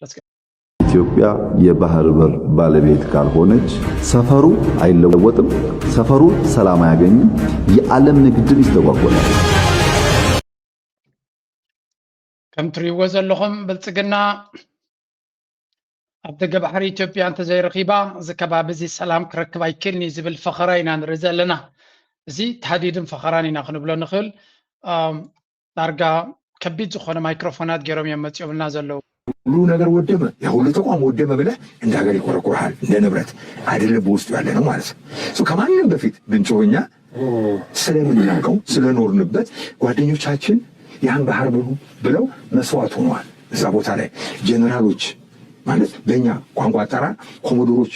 ኢትዮጵያ የባህር በር ባለቤት ካልሆነች ሰፈሩ አይለወጥም፣ ሰፈሩ ሰላም አያገኝም፣ የዓለም ንግድም ይስተጓጎላል። ከም ትሪእዎ ዘለኹም ብልፅግና ኣብ ደገ ባሕሪ ኢትዮጵያ እንተዘይረኺባ እዚ ከባቢ እዚ ሰላም ክረክብ ኣይክእልን እዩ ዝብል ፈኸራ ኢና ንርኢ ዘለና። እዚ ታህዲድን ፈኸራን ኢና ክንብሎ ንኽእል። ዳርጋ ከቢድ ዝኾነ ማይክሮፎናት ገይሮም እዮም መፂኦምልና ዘለዉ። ሁሉ ነገር ወደመ፣ ያ ሁሉ ተቋም ወደመ ብለህ እንደ ሀገር ይቆረቁረሃል፣ እንደ ንብረት አይደለም በውስጡ ያለ ነው ማለት ነው። ከማንም በፊት ብንጮህ እኛ ስለምናውቀው ስለኖርንበት ጓደኞቻችን ያን ባህር ብሉ ብለው መስዋዕት ሆነዋል። እዛ ቦታ ላይ ጀነራሎች ማለት በእኛ ቋንቋ አጠራር ኮሞዶሮች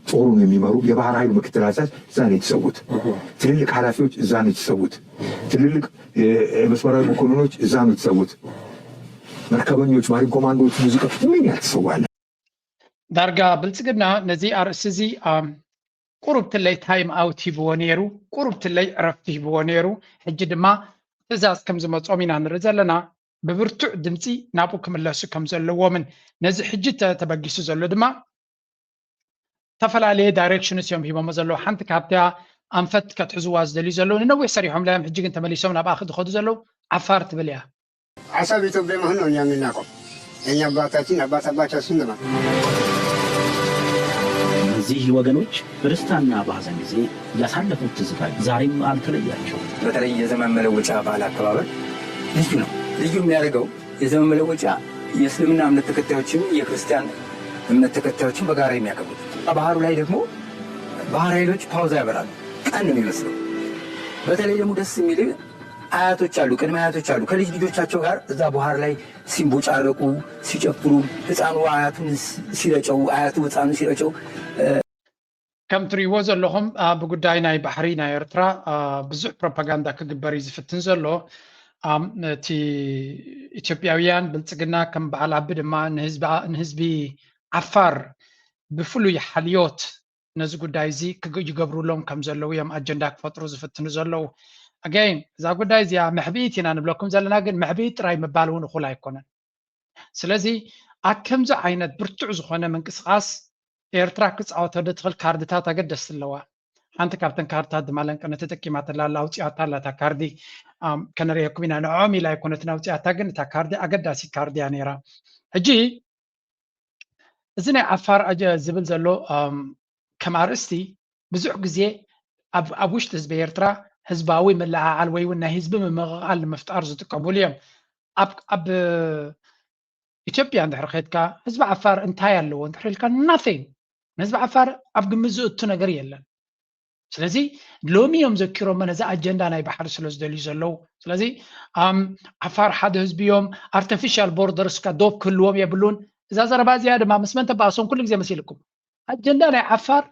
ጦሩን የሚመሩ የባህር ኃይሉ ምክትል አዛዥ እዛ ነው የተሰዉት። ትልልቅ ኃላፊዎች እዛ ነው የተሰዉት። ትልልቅ የመስመራዊ መኮንኖች እዛ ነው የተሰዉት። መርከበኞች፣ ማሪን ኮማንዶዎች፣ ሙዚቃ ምን ያህል ተሰዋለ። ዳርጋ ብልፅግና ነዚ ኣርእስቲ እዚ ቁሩብ ትለይ ታይም ኣውት ሂብዎ ነይሩ፣ ቁሩብ ትለይ ዕረፍቲ ሂብዎ ነይሩ። ሕጂ ድማ ትእዛዝ ከም ዝመፅኦም ኢና ንርኢ ዘለና። ብብርቱዕ ድምፂ ናብኡ ክምለሱ ከም ዘለዎምን ነዚ ሕጂ ተበጊሱ ዘሎ ድማ ዝተፈላለየ ዳይሬክሽንስ እዮም ሂቦሞ ዘለዉ። ሓንቲ ካብታ ኣንፈት ከትሕዝዋ ዝደልዩ ዘለዉ ንነዊሕ ሰሪሖምላ እዮም፣ ሕጂ ግን ተመሊሶም ናብኣ ዝኸዱ ዘለዉ ዓፋር ትብል እያ። አሰብ ኢትዮጵያ መሆን ነው እኛ የምናውቀው። የእኛ አባታችን አባት አባታችን ነው። እነዚህ ወገኖች በደስታና በሐዘን ጊዜ ያሳለፉት ትዝታ ዛሬም አልተለያቸውም። በተለይ የዘመን መለወጫ በዓል አከባበር ልዩ ነው። ልዩ የሚያደርገው የዘመን መለወጫ የእስልምና እምነት ተከታዮችም የክርስቲያን እምነት ተከታዮችም በጋራ የሚያከብሩት። ባህሩ ላይ ደግሞ ባህር ኃይሎች ፓውዛ ያበራሉ። ቀን ነው የሚመስለው። በተለይ ደግሞ ደስ የሚል አያቶች አሉ፣ ቅድመ አያቶች አሉ ከልጅ ልጆቻቸው ጋር እዛ ባህር ላይ ሲንቦጫረቁ፣ ሲጨፍሩ፣ ህፃኑ አያቱን ሲረጨው፣ አያቱ ህፃኑ ሲረጨው ከም ትሪእዎ ዘለኹም ብጉዳይ ናይ ባሕሪ ናይ ኤርትራ ብዙሕ ፕሮፓጋንዳ ክግበር እዩ ዝፍትን ዘሎ። እቲ ኢትዮጵያውያን ብልፅግና ከም በዓል ኣቢ ድማ ንህዝቢ ዓፋር ብፍሉይ ሓልዮት ነዚ ጉዳይ እዚ ይገብሩሎም ከም ዘለዉ እዮም ኣጀንዳ ክፈጥሩ ዝፍትኑ ዘለዉ። ኣገይን እዛ ጉዳይ እዚኣ መሕብኢት ኢና ንብለኩም ዘለና፣ ግን መሕብኢት ጥራይ ምባል እውን እኹል ኣይኮነን። ስለዚ ኣብ ከምዚ ዓይነት ብርቱዕ ዝኾነ ምንቅስቃስ ኤርትራ ክፃወቶ ዶ ትኽእል ካርድታት ኣገደስቲ ኣለዋ። ሓንቲ ካብተን ካርድታት ድማ ለንቀነ ተጠቂማትላ ኣላ፣ ኣውፂኣታ ኣላ እታ ካርዲ። ከነርእየኩም ኢና ንዕኦም ኢላ ኣይኮነትን ኣውፂኣታ፣ ግን እታ ካርዲ ኣገዳሲት ካርዲ እያ ነይራ። ሕጂ እዚ ናይ ዓፋር ዝብል ዘሎ ከም ኣርእስቲ ብዙሕ ግዜ ኣብ ውሽጢ ህዝቢ ኤርትራ ህዝባዊ ምልዕዓል ወይ እውን ናይ ህዝቢ ምምቕቓል ንምፍጣር ዝጥቀሙሉ እዮም። ኣብ ኢትዮጵያ እንድሕር ከድካ ህዝቢ ዓፋር እንታይ ኣለዎ እንድሕር ኢልካ nothing። ንህዝቢ ዓፋር ኣብ ግምት ዝእቱ ነገር የለን። ስለዚ ሎሚ እዮም ዘኪሮሞ ነዚ ኣጀንዳ ናይ ባሕሪ ስለ ዝደልዩ ዘለዉ። ስለዚ ዓፋር ሓደ ህዝቢ እዮም፣ ኣርቲፊሻል ቦርደርስ ከ ዶብ ክህልዎም የብሉን። እዛ ዘረባ እዚኣ ድማ ምስ መን ተባእሶም ኩሉ ግዜ መሲልኩም። ኣጀንዳ ናይ ዓፋር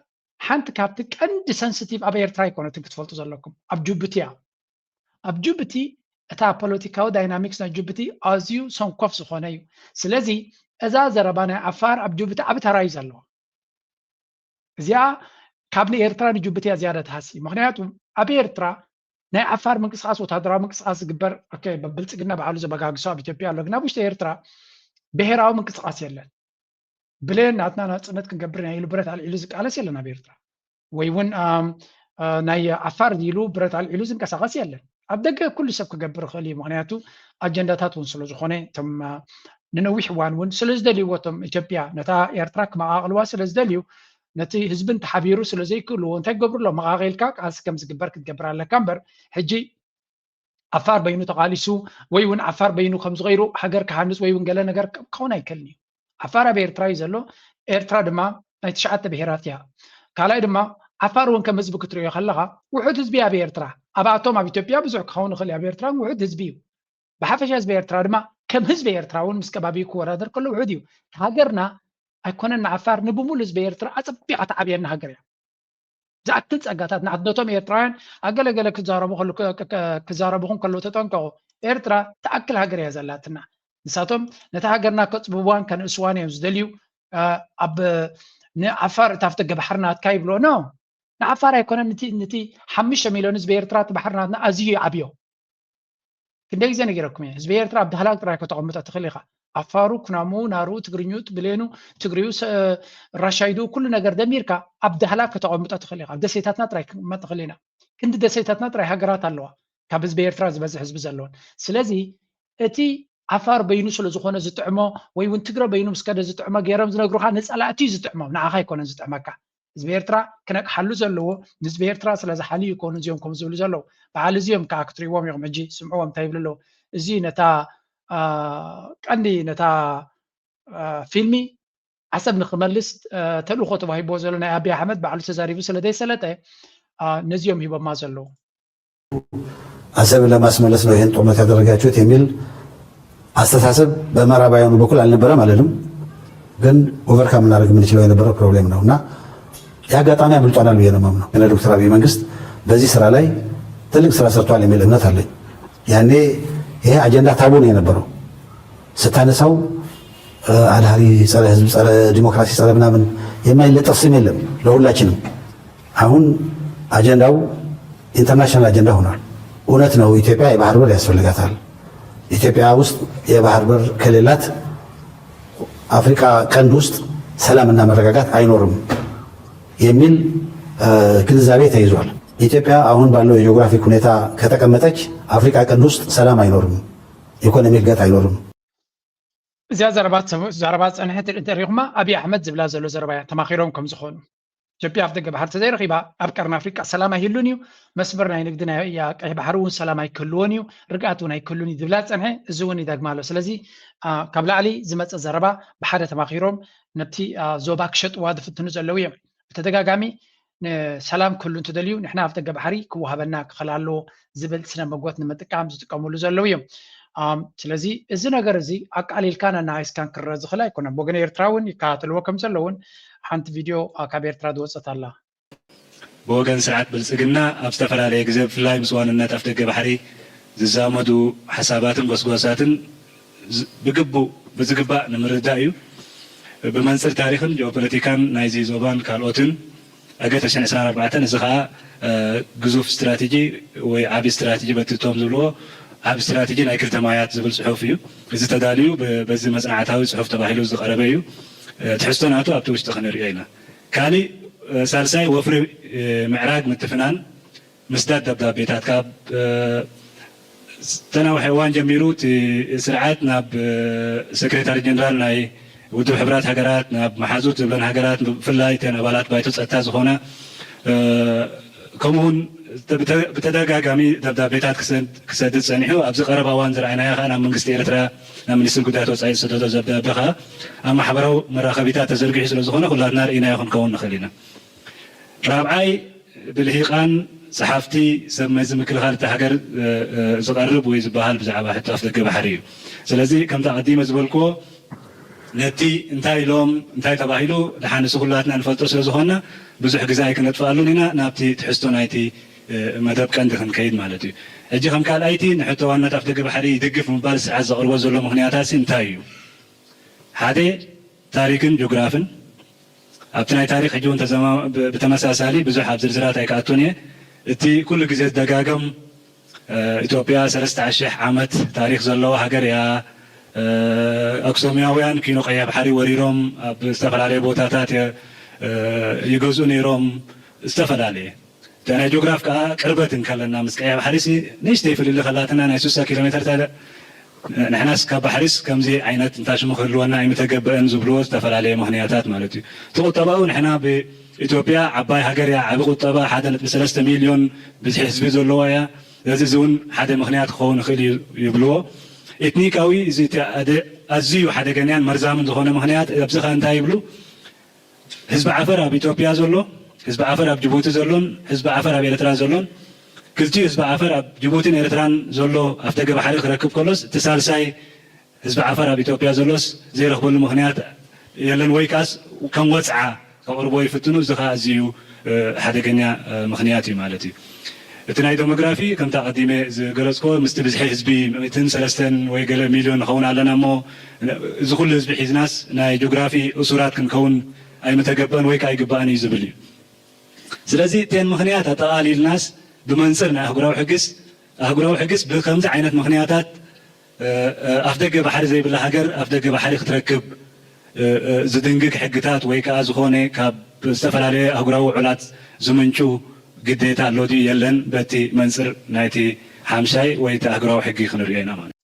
ሓንቲ ካብቲ ቀንዲ ሰንስቲቭ ኣብ ኤርትራ ኣይኮነትን ክትፈልጡ ዘለኩም፣ ኣብ ጅቡቲ እያ። ኣብ ጅቡቲ እታ ፖለቲካዊ ዳይናሚክስ ናይ ጅቡቲ ኣዝዩ ሰንኮፍ ዝኾነ እዩ። ስለዚ እዛ ዘረባ ናይ ዓፋር ኣብ ጅቡቲ ዓቢ ተራ እዩ ዘለዋ። እዚኣ ካብ ንኤርትራ ንጅቡቲ እያ ዝያዳ ትሃሲ። ምክንያቱ ኣብ ኤርትራ ናይ ዓፋር ምንቅስቃስ ወታደራዊ ምንቅስቃስ ዝግበር ብልፅግና ባዕሉ ዘበጋግሶ ኣብ ኢትዮጵያ ኣሎ፣ ግን ኣብ ውሽጢ ኤርትራ ብሄራዊ ምንቅስቃስ የለን። ብሌን ናትና ናፅነት ክንገብር ኢና ኢሉ ብረት ኣልዒሉ ዝቃለስ የለን ኣብ ኤርትራ። ወይ እውን ናይ ዓፋር ኢሉ ብረት ኣልዒሉ ዝንቀሳቀስ የለን። ኣብ ደገ ኩሉ ሰብ ክገብር ይኽእል እዩ፣ ምክንያቱ ኣጀንዳታት እውን ስለ ዝኾነ እቶም ንነዊሕ እዋን እውን ስለ ዝደልይዎ እቶም ኢትዮጵያ ነታ ኤርትራ ክመቃቅልዋ ስለ ዝደልዩ ነቲ ህዝቢ እንተሓቢሩ ስለ ዘይክእልዎ እንታይ ክገብሩ ኣሎ መቃቂልካ ቃልሲ ከም ዝግበር ክትገብር ኣለካ እምበር ሕጂ ዓፋር በይኑ ተቓሊሱ ወይ እውን ዓፋር በይኑ ከም ዝቐይሩ ሃገር ክሃንፅ ወይ እውን ገለ ነገር ክኸውን ኣይክእልን እዩ። ዓፋር ኣብ ኤርትራ እዩ ዘሎ። ኤርትራ ድማ ናይ ትሽዓተ ብሄራት እያ። ካልኣይ ድማ ዓፋር እውን ከም ህዝቢ ክትሪኦ ከለኻ ውሑድ ህዝቢ ኣብ ኤርትራ ኣብኣቶም ኣብ ኢትዮጵያ ብዙሕ ክኸውን ይኽእል ኣብ ኤርትራ ውሑድ ህዝቢ እዩ። ብሓፈሻ ህዝቢ ኤርትራ ድማ ከም ህዝቢ ኤርትራ እውን ምስ ከባቢኡ ክወዳደር ከሎ ውሑድ እዩ። ሃገርና ኣይኮነን ንዓፋር ንብሙሉ ህዝቢ ኤርትራ ኣፀቢቓ ተዓብየና ሃገር እያ። ዝኣክል ጸጋታት ንዓት ነቶም ኤርትራውያን ኣገለገለ ክዛረቡ ክዛረቡኹም ከለዉ ተጠንቀቑ። ኤርትራ ትኣክል ሃገር እያ ዘላትና። ንሳቶም ነታ ሃገርና ከጽብዋን ከንእስዋን እዮም ዝደልዩ። ኣብ ንዓፋር እታ ኣፍደገ ባሕሪ ናትካ ይብሎ ኖ ንዓፋር ኣይኮነን ንቲ ንቲ ሓሙሽተ ሚልዮን ህዝቢ ኤርትራ እቲ ባሕሪ ናትና ኣዝዩ ይዓብዮ። ክንደይ ግዜ ነጊረኩም እየ ህዝቢ ኤርትራ ኣብ ዳህላክ ጥራይ ከተቐምጦ ትኽእል ኢኻ። ኣፋሩ፣ ኩናሙ፣ ናሩ፣ ትግርኙ፣ ብሌኑ፣ ትግሪዩ፣ ራሻይዱ፣ ኩሉ ነገር ደሚርካ ኣብ ዳህላክ ከተቐምጦ ትኽእል ኢኻ። ኣብ ደሴታትና ጥራይ ክቕመጥ ትኽእል ኢና። ክንዲ ደሴታትና ጥራይ ሃገራት ኣለዋ፣ ካብ ህዝቢ ኤርትራ ዝበዝሕ ህዝቢ ዘለወን። ስለዚ እቲ ዓፋር በይኑ ስለ ዝኾነ ዝጥዕሞ፣ ወይ እውን ትግረ በይኑ ምስ ከደ ዝጥዕሞ ገይሮም ዝነግሩኻ፣ ንጸላእቲ እዩ ዝጥዕሞም፣ ንዓኻ ኣይኮነን ዝጥዕመካ። ህዝቢ ኤርትራ ክነቅሓሉ ዘለዎ፣ ንህዝቢ ኤርትራ ስለ ዝሓልዩ ይኮኑ እዚኦም ከምኡ ዝብሉ ዘለዉ። በዓል እዚኦም ከዓ ክትሪእዎም ኢኹም ሕጂ፣ ስምዕዎም እንታይ ይብሉ ኣለዉ። እዚ ነታ ቀንዲ ነታ ፊልሚ ዓሰብ ንክመልስ ተልእኮ ተዋሂብዎ ዘሎ ናይ ኣብይ ኣሕመድ ባዕሉ ተዛሪቡ ስለ ዘይሰለጠ ነዚኦም ሂቦማ ዘለዉ። አሰብን ለማስመለስ ነው ይህን ጦርነት ያደረጋችሁት የሚል አስተሳሰብ በምዕራባውያኑ በኩል አልነበረም አልልም፣ ግን overcome ልናደርግ የምንችለው የነበረ problem ነው እና ይህ አጋጣሚ አምልጦናል ብዬ ነው የማምነው። የነ ዶክተር አብይ መንግስት በዚህ ስራ ላይ ትልቅ ስራ ሰርቷል የሚል እምነት አለኝ። ያኔ ይሄ አጀንዳ ታቡ ነው የነበረው። ስታነሳው አድሃሪ፣ ጸረ ህዝብ፣ ጸረ ዲሞክራሲ፣ ጸረ ምናምን የማይለጠፍ ስም የለም ለሁላችንም። አሁን አጀንዳው international አጀንዳ ሆኗል። እውነት ነው፣ ኢትዮጵያ የባህር በር ያስፈልጋታል። ኢትዮጵያ ውስጥ የባህር በር ከሌላት አፍሪካ ቀንድ ውስጥ ሰላምና መረጋጋት አይኖርም የሚል ግንዛቤ ተይዟል። ኢትዮጵያ አሁን ባለው የጂኦግራፊክ ሁኔታ ከተቀመጠች አፍሪካ ቀንድ ውስጥ ሰላም አይኖርም፣ ኢኮኖሚ እድገት አይኖርም። እዚኣ ዘረባ ዘረባ ዝፀንሐት እንተሪኹማ ኣብይ ኣሕመድ ዝብላ ዘሎ ዘረባ እያ፣ ተማኺሮም ከም ዝኾኑ። ኢትዮጵያ ኣፍ ደገ ባሕሪ ተዘይረኺባ ኣብ ቀርኒ ኣፍሪቃ ሰላም ኣይህሉን እዩ። መስመር ናይ ንግዲ ናይ ቀይሕ ባሕሪ እውን ሰላም ኣይክህልዎን እዩ፣ ርግኣት እውን ኣይክህሉን እዩ ዝብላ ዝፀንሐ፣ እዚ እውን ይደግማ ኣሎ። ስለዚ ካብ ላዕሊ ዝመፀ ዘረባ ብሓደ ተማኺሮም ነቲ ዞባ ክሸጥዋ ዝፍትኑ ዘለዉ እዮም። ብተደጋጋሚ ሰላም ክህሉ እንትደልዩ ንሕና ኣፍ ደገ ባሕሪ ክወሃበና ክኽእል ኣለዎ ዝብል ስነ መጎት ንምጥቃም ዝጥቀምሉ ዘለዉ እዮም። ስለዚ እዚ ነገር እዚ ኣቃሊልካን ኣናኣይስካን ክረአ ዝኽእል ኣይኮነን። ብወገን ኤርትራ እውን ይከታተልዎ ከም ዘለውን ሓንቲ ቪድዮ ካብ ኤርትራ ዝወፀት ኣላ። ብወገን ስርዓት ብልፅግና ኣብ ዝተፈላለየ ግዜ ብፍላይ ምስ ዋንነት ኣፍ ደገ ባሕሪ ዝዛመዱ ሓሳባትን ጎስጓሳትን ብግቡእ ብዝግባእ ንምርዳእ እዩ። ብመንፅር ታሪኽን ጂኦፖለቲካን ናይዚ ዞባን ካልኦትን ኣገ ተሽሕን ዕስራን ኣርባዕተን እዚ ከዓ ግዙፍ ስትራቴጂ ወይ ዓብዪ ስትራቴጂ በቲ እቶም ዝብልዎ ዓብዪ ስትራቴጂ ናይ ክልተ ማያት ዝብል ፅሑፍ እዩ። እዚ ተዳልዩ በዚ መፅናዕታዊ ፅሑፍ ተባሂሉ ዝቐረበ እዩ። ትሕዝቶ ናቱ ኣብቲ ውሽጢ ክንሪኦ ኢና። ካሊእ ሳልሳይ ወፍሪ ምዕራግ ምትፍናን ምስዳድ ደብዳቤታት ካብ ዝተናውሐ እዋን ጀሚሩ እቲ ስርዓት ናብ ሴክሬታሪ ጀነራል ናይ ውድብ ሕቡራት ሃገራት፣ ናብ መሓዙት ዝብለን ሃገራት፣ ብፍላይ እተን ኣባላት ባይቶ ጸጥታ ዝኾና፣ ከምኡውን ብተደጋጋሚ ደብዳቤታት ክሰድድ ጸኒሑ፣ ኣብዚ ቀረባ እዋን ዝረኣይናዮ ከኣ ናብ መንግስቲ ኤርትራ፣ ናብ ሚኒስትሪ ጉዳያት ወጻኢ ዝሰደዶ ደብዳቤ ከኣ ኣብ ማሕበራዊ መራኸቢታት ተዘርጊሑ ስለ ዝኾነ ኩላትና ርኢናዮ ክንከውን ንኽእል ኢና። ራብዓይ ብልሂቃን ጸሓፍቲ ሰብ መዚ ምክልኻል እታ ሃገር ዝቐርብ ወይ ዝበሃል ብዛዕባ ሕቶ ኣፍደገ ባሕሪ እዩ። ስለዚ ከምቲ ኣቐዲመ ዝበልክዎ ነቲ እንታይ ኢሎም እንታይ ተባሂሉ ደሓን ንሱ ኩላትና ንፈልጦ ስለ ዝኾንና ብዙሕ ግዜ ኣይክነጥፍኣሉን ኢና። ናብቲ ትሕዝቶ ናይቲ መደብ ቀንዲ ክንከይድ ማለት እዩ። ሕጂ ከም ካልኣይቲ ንሕቶ ዋንነት ኣፍደገ ባሕሪ ይድግፍ ምባል ስርዓት ዘቕርቦ ዘሎ ምኽንያታት እንታይ እዩ? ሓደ ታሪክን ጂኦግራፍን ኣብቲ ናይ ታሪክ ሕጂ እውን ብተመሳሳሊ ብዙሕ ኣብ ዝርዝራት ኣይክኣቱን እየ። እቲ ኩሉ ግዜ ዝደጋገም ኢትዮጵያ ሰለስተ ሽሕ ዓመት ታሪክ ዘለዋ ሃገር እያ። ኣክሱማውያን ኪኖ ቀይሕ ባሕሪ ወሪሮም ኣብ ዝተፈላለዩ ቦታታት ይገዝኡ ነይሮም ዝተፈላለየ እታ ናይ ጂኦግራፍ ከዓ ቅርበት እንከለና ምስ ቀይሕ ባሕሪሲ ንእሽተይ ፍልልይ ከላትና ናይ ሱሳ ኪሎ ሜትር ታዲያ ንሕናስ ካብ ባሕሪስ ከምዚ ዓይነት እንታይ ሽሙ ክህልወና ኣይምተገበአን ዝብልዎ ዝተፈላለየ ምኽንያታት ማለት እዩ። እቲ ቁጠባኡ ንሕና ብኢትዮጵያ ዓባይ ሃገር እያ፣ ዓቢ ቁጠባ ሓደ ነጥቢ ሰለስተ ሚልዮን ብዝሒ ህዝቢ ዘለዋ እያ። ስለዚ እዚ እውን ሓደ ምኽንያት ክኸውን ይኽእል እዩ ይብልዎ። ኤትኒካዊ እዚ ኣዝዩ ሓደገኛን መርዛምን ዝኾነ ምኽንያት ኣብዚ ኸ እንታይ ይብሉ? ህዝቢ ዓፈር ኣብ ኢትዮጵያ ዘሎ፣ ህዝቢ ዓፈር ኣብ ጅቡቲ ዘሎን ህዝቢ ዓፈር ኣብ ኤርትራ ዘሎን፣ ክልቲኡ ህዝቢ ዓፈር ኣብ ጅቡቲን ኤርትራን ዘሎ ኣፍደገ ባሕሪ ክረክብ ከሎስ፣ እቲ ሳልሳይ ህዝቢ ዓፈር ኣብ ኢትዮጵያ ዘሎስ ዘይረኽበሉ ምኽንያት የለን ወይ ከኣስ ከም ወጽዓ ከቕርቦ ይፍትኑ። እዚ ከኣ ኣዝዩ ሓደገኛ ምኽንያት እዩ ማለት እዩ። እቲ ናይ ዶሞግራፊ ከምቲ ኣቐዲመ ዝገለጽክዎ ምስቲ ብዝሒ ህዝቢ ሚእትን ሰለስተን ወይ ገለ ሚልዮን ንኸውን ኣለና እሞ እዚ ኩሉ ህዝቢ ሒዝናስ ናይ ጆግራፊ እሱራት ክንከውን ኣይምተገበን ወይ ከኣ ኣይግባእን እዩ ዝብል እዩ። ስለዚ እተን ምኽንያት ኣጠቓሊልናስ ብመንፅር ናይ ኣህጉራዊ ሕግስ ኣህጉራዊ ሕግስ ብከምዚ ዓይነት ምኽንያታት ኣፍደገ ባሕሪ ዘይብላ ሃገር ኣፍደገ ባሕሪ ክትረክብ ዝድንግግ ሕግታት ወይ ከዓ ዝኾነ ካብ ዝተፈላለየ ኣህጉራዊ ውዕላት ዝምንጩ ግዴታ ኣሎ ድዩ የለን? በቲ መንፅር ናይቲ ሓምሻይ ወይ እቲ ኣህጉራዊ ሕጊ ክንሪኦ ኢና ማለት እዩ።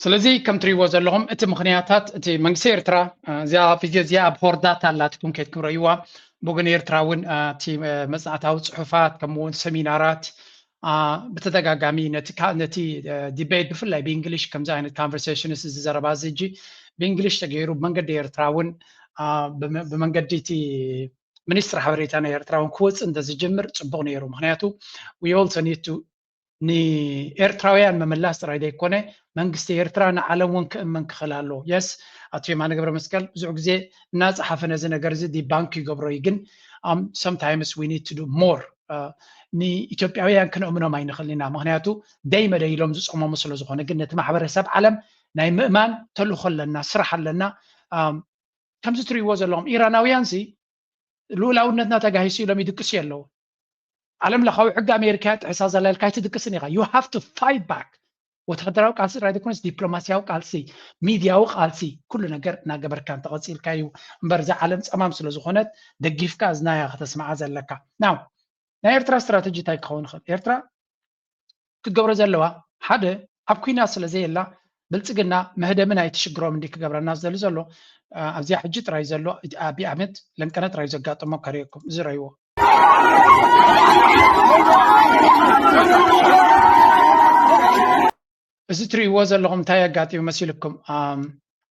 ስለዚ ከም ትሪእዎ ዘለኹም እቲ ምኽንያታት እቲ መንግስቲ ኤርትራ እዚኣ ቪድዮ እዚኣ ኣብ ሆርዳታ ኣላትኩም ከይድኩም ረእይዋ። ብወገን ኤርትራ እውን እቲ መፅናዕታዊ ፅሑፋት ከምኡ እውን ሰሚናራት ብተደጋጋሚ ነቲ ዲቤት ብፍላይ ብእንግሊሽ ከምዚ ዓይነት conversation እዚ ዘረባ እዚ ሕጂ ብእንግሊሽ ተገይሩ ብመንገዲ ኤርትራ እውን ብመንገዲ እቲ ሚኒስትሪ ሓበሬታ ናይ ኤርትራ እውን ክወፅእ እንተዝጅምር ፅቡቕ ነይሩ። ምክንያቱ we also need to ንኤርትራውያን ምምላስ ጥራይ ዘይኮነ መንግስቲ ኤርትራ ንዓለም እውን ክእመን ክኽእል ኣለዎ። የስ ኣቶ የማነ ገብረ መስቀል ብዙሕ ግዜ እናፀሓፈ ነዚ ነገር እዚ debunk ይገብሮ እዩ። ግን sometimes we need to do more ንኢትዮጵያውያን ክነእምኖም ኣይንኽእል ኢና። ምክንያቱ ደይ መደይ ኢሎም ዝፀመሙ ስለ ዝኾነ ግን ነቲ ማሕበረሰብ ዓለም ናይ ምእማን ተልእኾ ኣለና፣ ስራሕ ኣለና። ከምዚ ትሪእዎ ዘለኹም ኢራናውያን ሲ ልኡላውነትና ተጋሂሱ ኢሎም ይድቅሱ ኣለዉ። ዓለም ለኻዊ ሕጊ ኣሜሪካ ጥሕሳ ዘላ ኢልካ ኣይትድቅስን ኢኻ። You have to fight back። ወታደራዊ ቃልሲ ጥራይ ዘይኮነስ ዲፕሎማሲያዊ ቃልሲ፣ ሚድያዊ ቃልሲ፣ ኩሉ ነገር እናገበርካ እንተቐፂልካ እዩ እምበር እዛ ዓለም ፀማም ስለ ዝኾነት ደጊፍካ እዝናያ ከተስምዓ ዘለካ። ናው ናይ ኤርትራ ስትራተጂ እንታይ ክኸውን ይኽእል? ኤርትራ ክትገብሮ ዘለዋ ሓደ ኣብ ኩናት ስለ ዘየላ ብልፅግና መህደሚ ናይቲ ሽግሮም እንዲ ክገብረና ዝደሊ ዘሎ ኣብዚኣ ሕጂ ጥራይ ዘሎ ኣብይ ኣሕመድ ለንቀነ ጥራይ ዘጋጥሞ ከርእየኩም እዚ ረይዎ እዚ ትርእይዎ ዘለኹም እንታይ ኣጋጢሙ መሲልኩም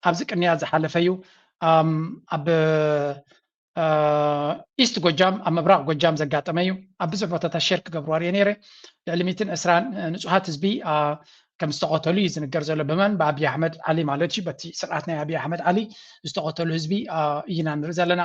ኣብዚ ቅንያ ዝሓለፈ እዩ ኣብ ኢስት ጎጃም ኣብ ምብራቕ ጎጃም ዘጋጠመ እዩ ኣብ ብዙሕ ቦታታት ሸር ክገብርዋ ርየ ነይረ ልዕሊ ሚትን ዕስራን ንፁሃት ህዝቢ ከም ዝተቐተሉ እዩ ዝንገር ዘሎ ብመን ብኣብይ ኣሕመድ ዓሊ ማለት እዩ በቲ ስርዓት ናይ ኣብይ ኣሕመድ ዓሊ ዝተቐተሉ ህዝቢ እይና ንርኢ ዘለና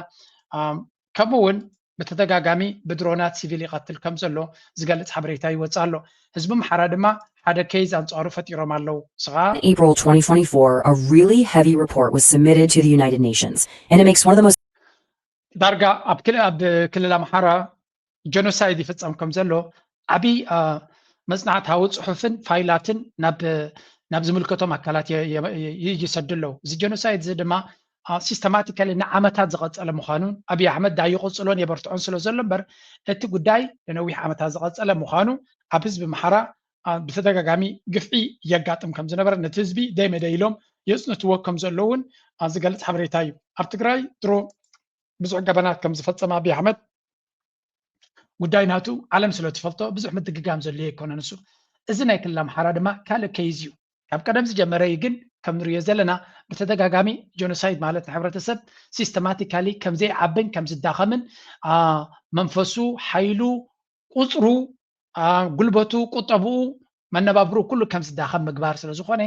ከምኡ እውን ብተደጋጋሚ ብድሮናት ሲቪል ይቐትል ከም ዘሎ ዝገልፅ ሓበሬታ ይወፅእ ኣሎ ህዝቢ ምሓራ ድማ ሓደ ኬዝ ኣንፃሩ ፈጢሮም ኣለዉ ስኻ April twenty twenty-four, a really heavy report was submitted to the United Nations, and it makes one of the most ዳርጋ ኣብ ክልል ኣምሓራ ጀኖሳይድ ይፍፀም ከም ዘሎ ዓብይ መፅናዕታዊ ፅሑፍን ፋይላትን ናብ ዝምልከቶም ኣካላት ይሰዱ ኣለዉ እዚ ጀኖሳይድ እዚ ድማ ሲስተማቲካሊ ንዓመታት ዝቐፀለ ምዃኑን ኣብይ ኣሕመድ ዳይቕፅሎን የበርትዖን ስለ ዘሎ እምበር እቲ ጉዳይ ንነዊሕ ዓመታት ዝቐፀለ ምዃኑ ኣብ ህዝቢ ምሓራ ብተደጋጋሚ ግፍዒ የጋጥም ከም ዝነበረ ነቲ ህዝቢ ደይመደይ ኢሎም የፅንትዎ ከም ዘለውን ዝገልፅ ሓበሬታ እዩ ኣብ ትግራይ ድሮ ብዙሕ ገበናት ከም ዝፈፀመ ኣብይ ኣሕመድ ጉዳይ ናቱ ዓለም ስለ ትፈልጦ ብዙሕ ምድግጋም ዘድልዮ ኣይኮነን እሱ እዚ ናይ ክልል ኣምሓራ ድማ ካልእ ኬዝ እዩ ካብ ቀደም ዝጀመረ እዩ ግን ከም ንሪኦ ዘለና ብተደጋጋሚ ጀኖሳይድ ማለት ንሕብረተሰብ ሲስተማቲካሊ ከም ዘይዓብን ከም ዝዳኸምን መንፈሱ ሓይሉ ቁፅሩ ጉልበቱ ቁጠብኡ መነባብሩ ኩሉ ከም ዝዳኸም ምግባር ስለ ዝኾነ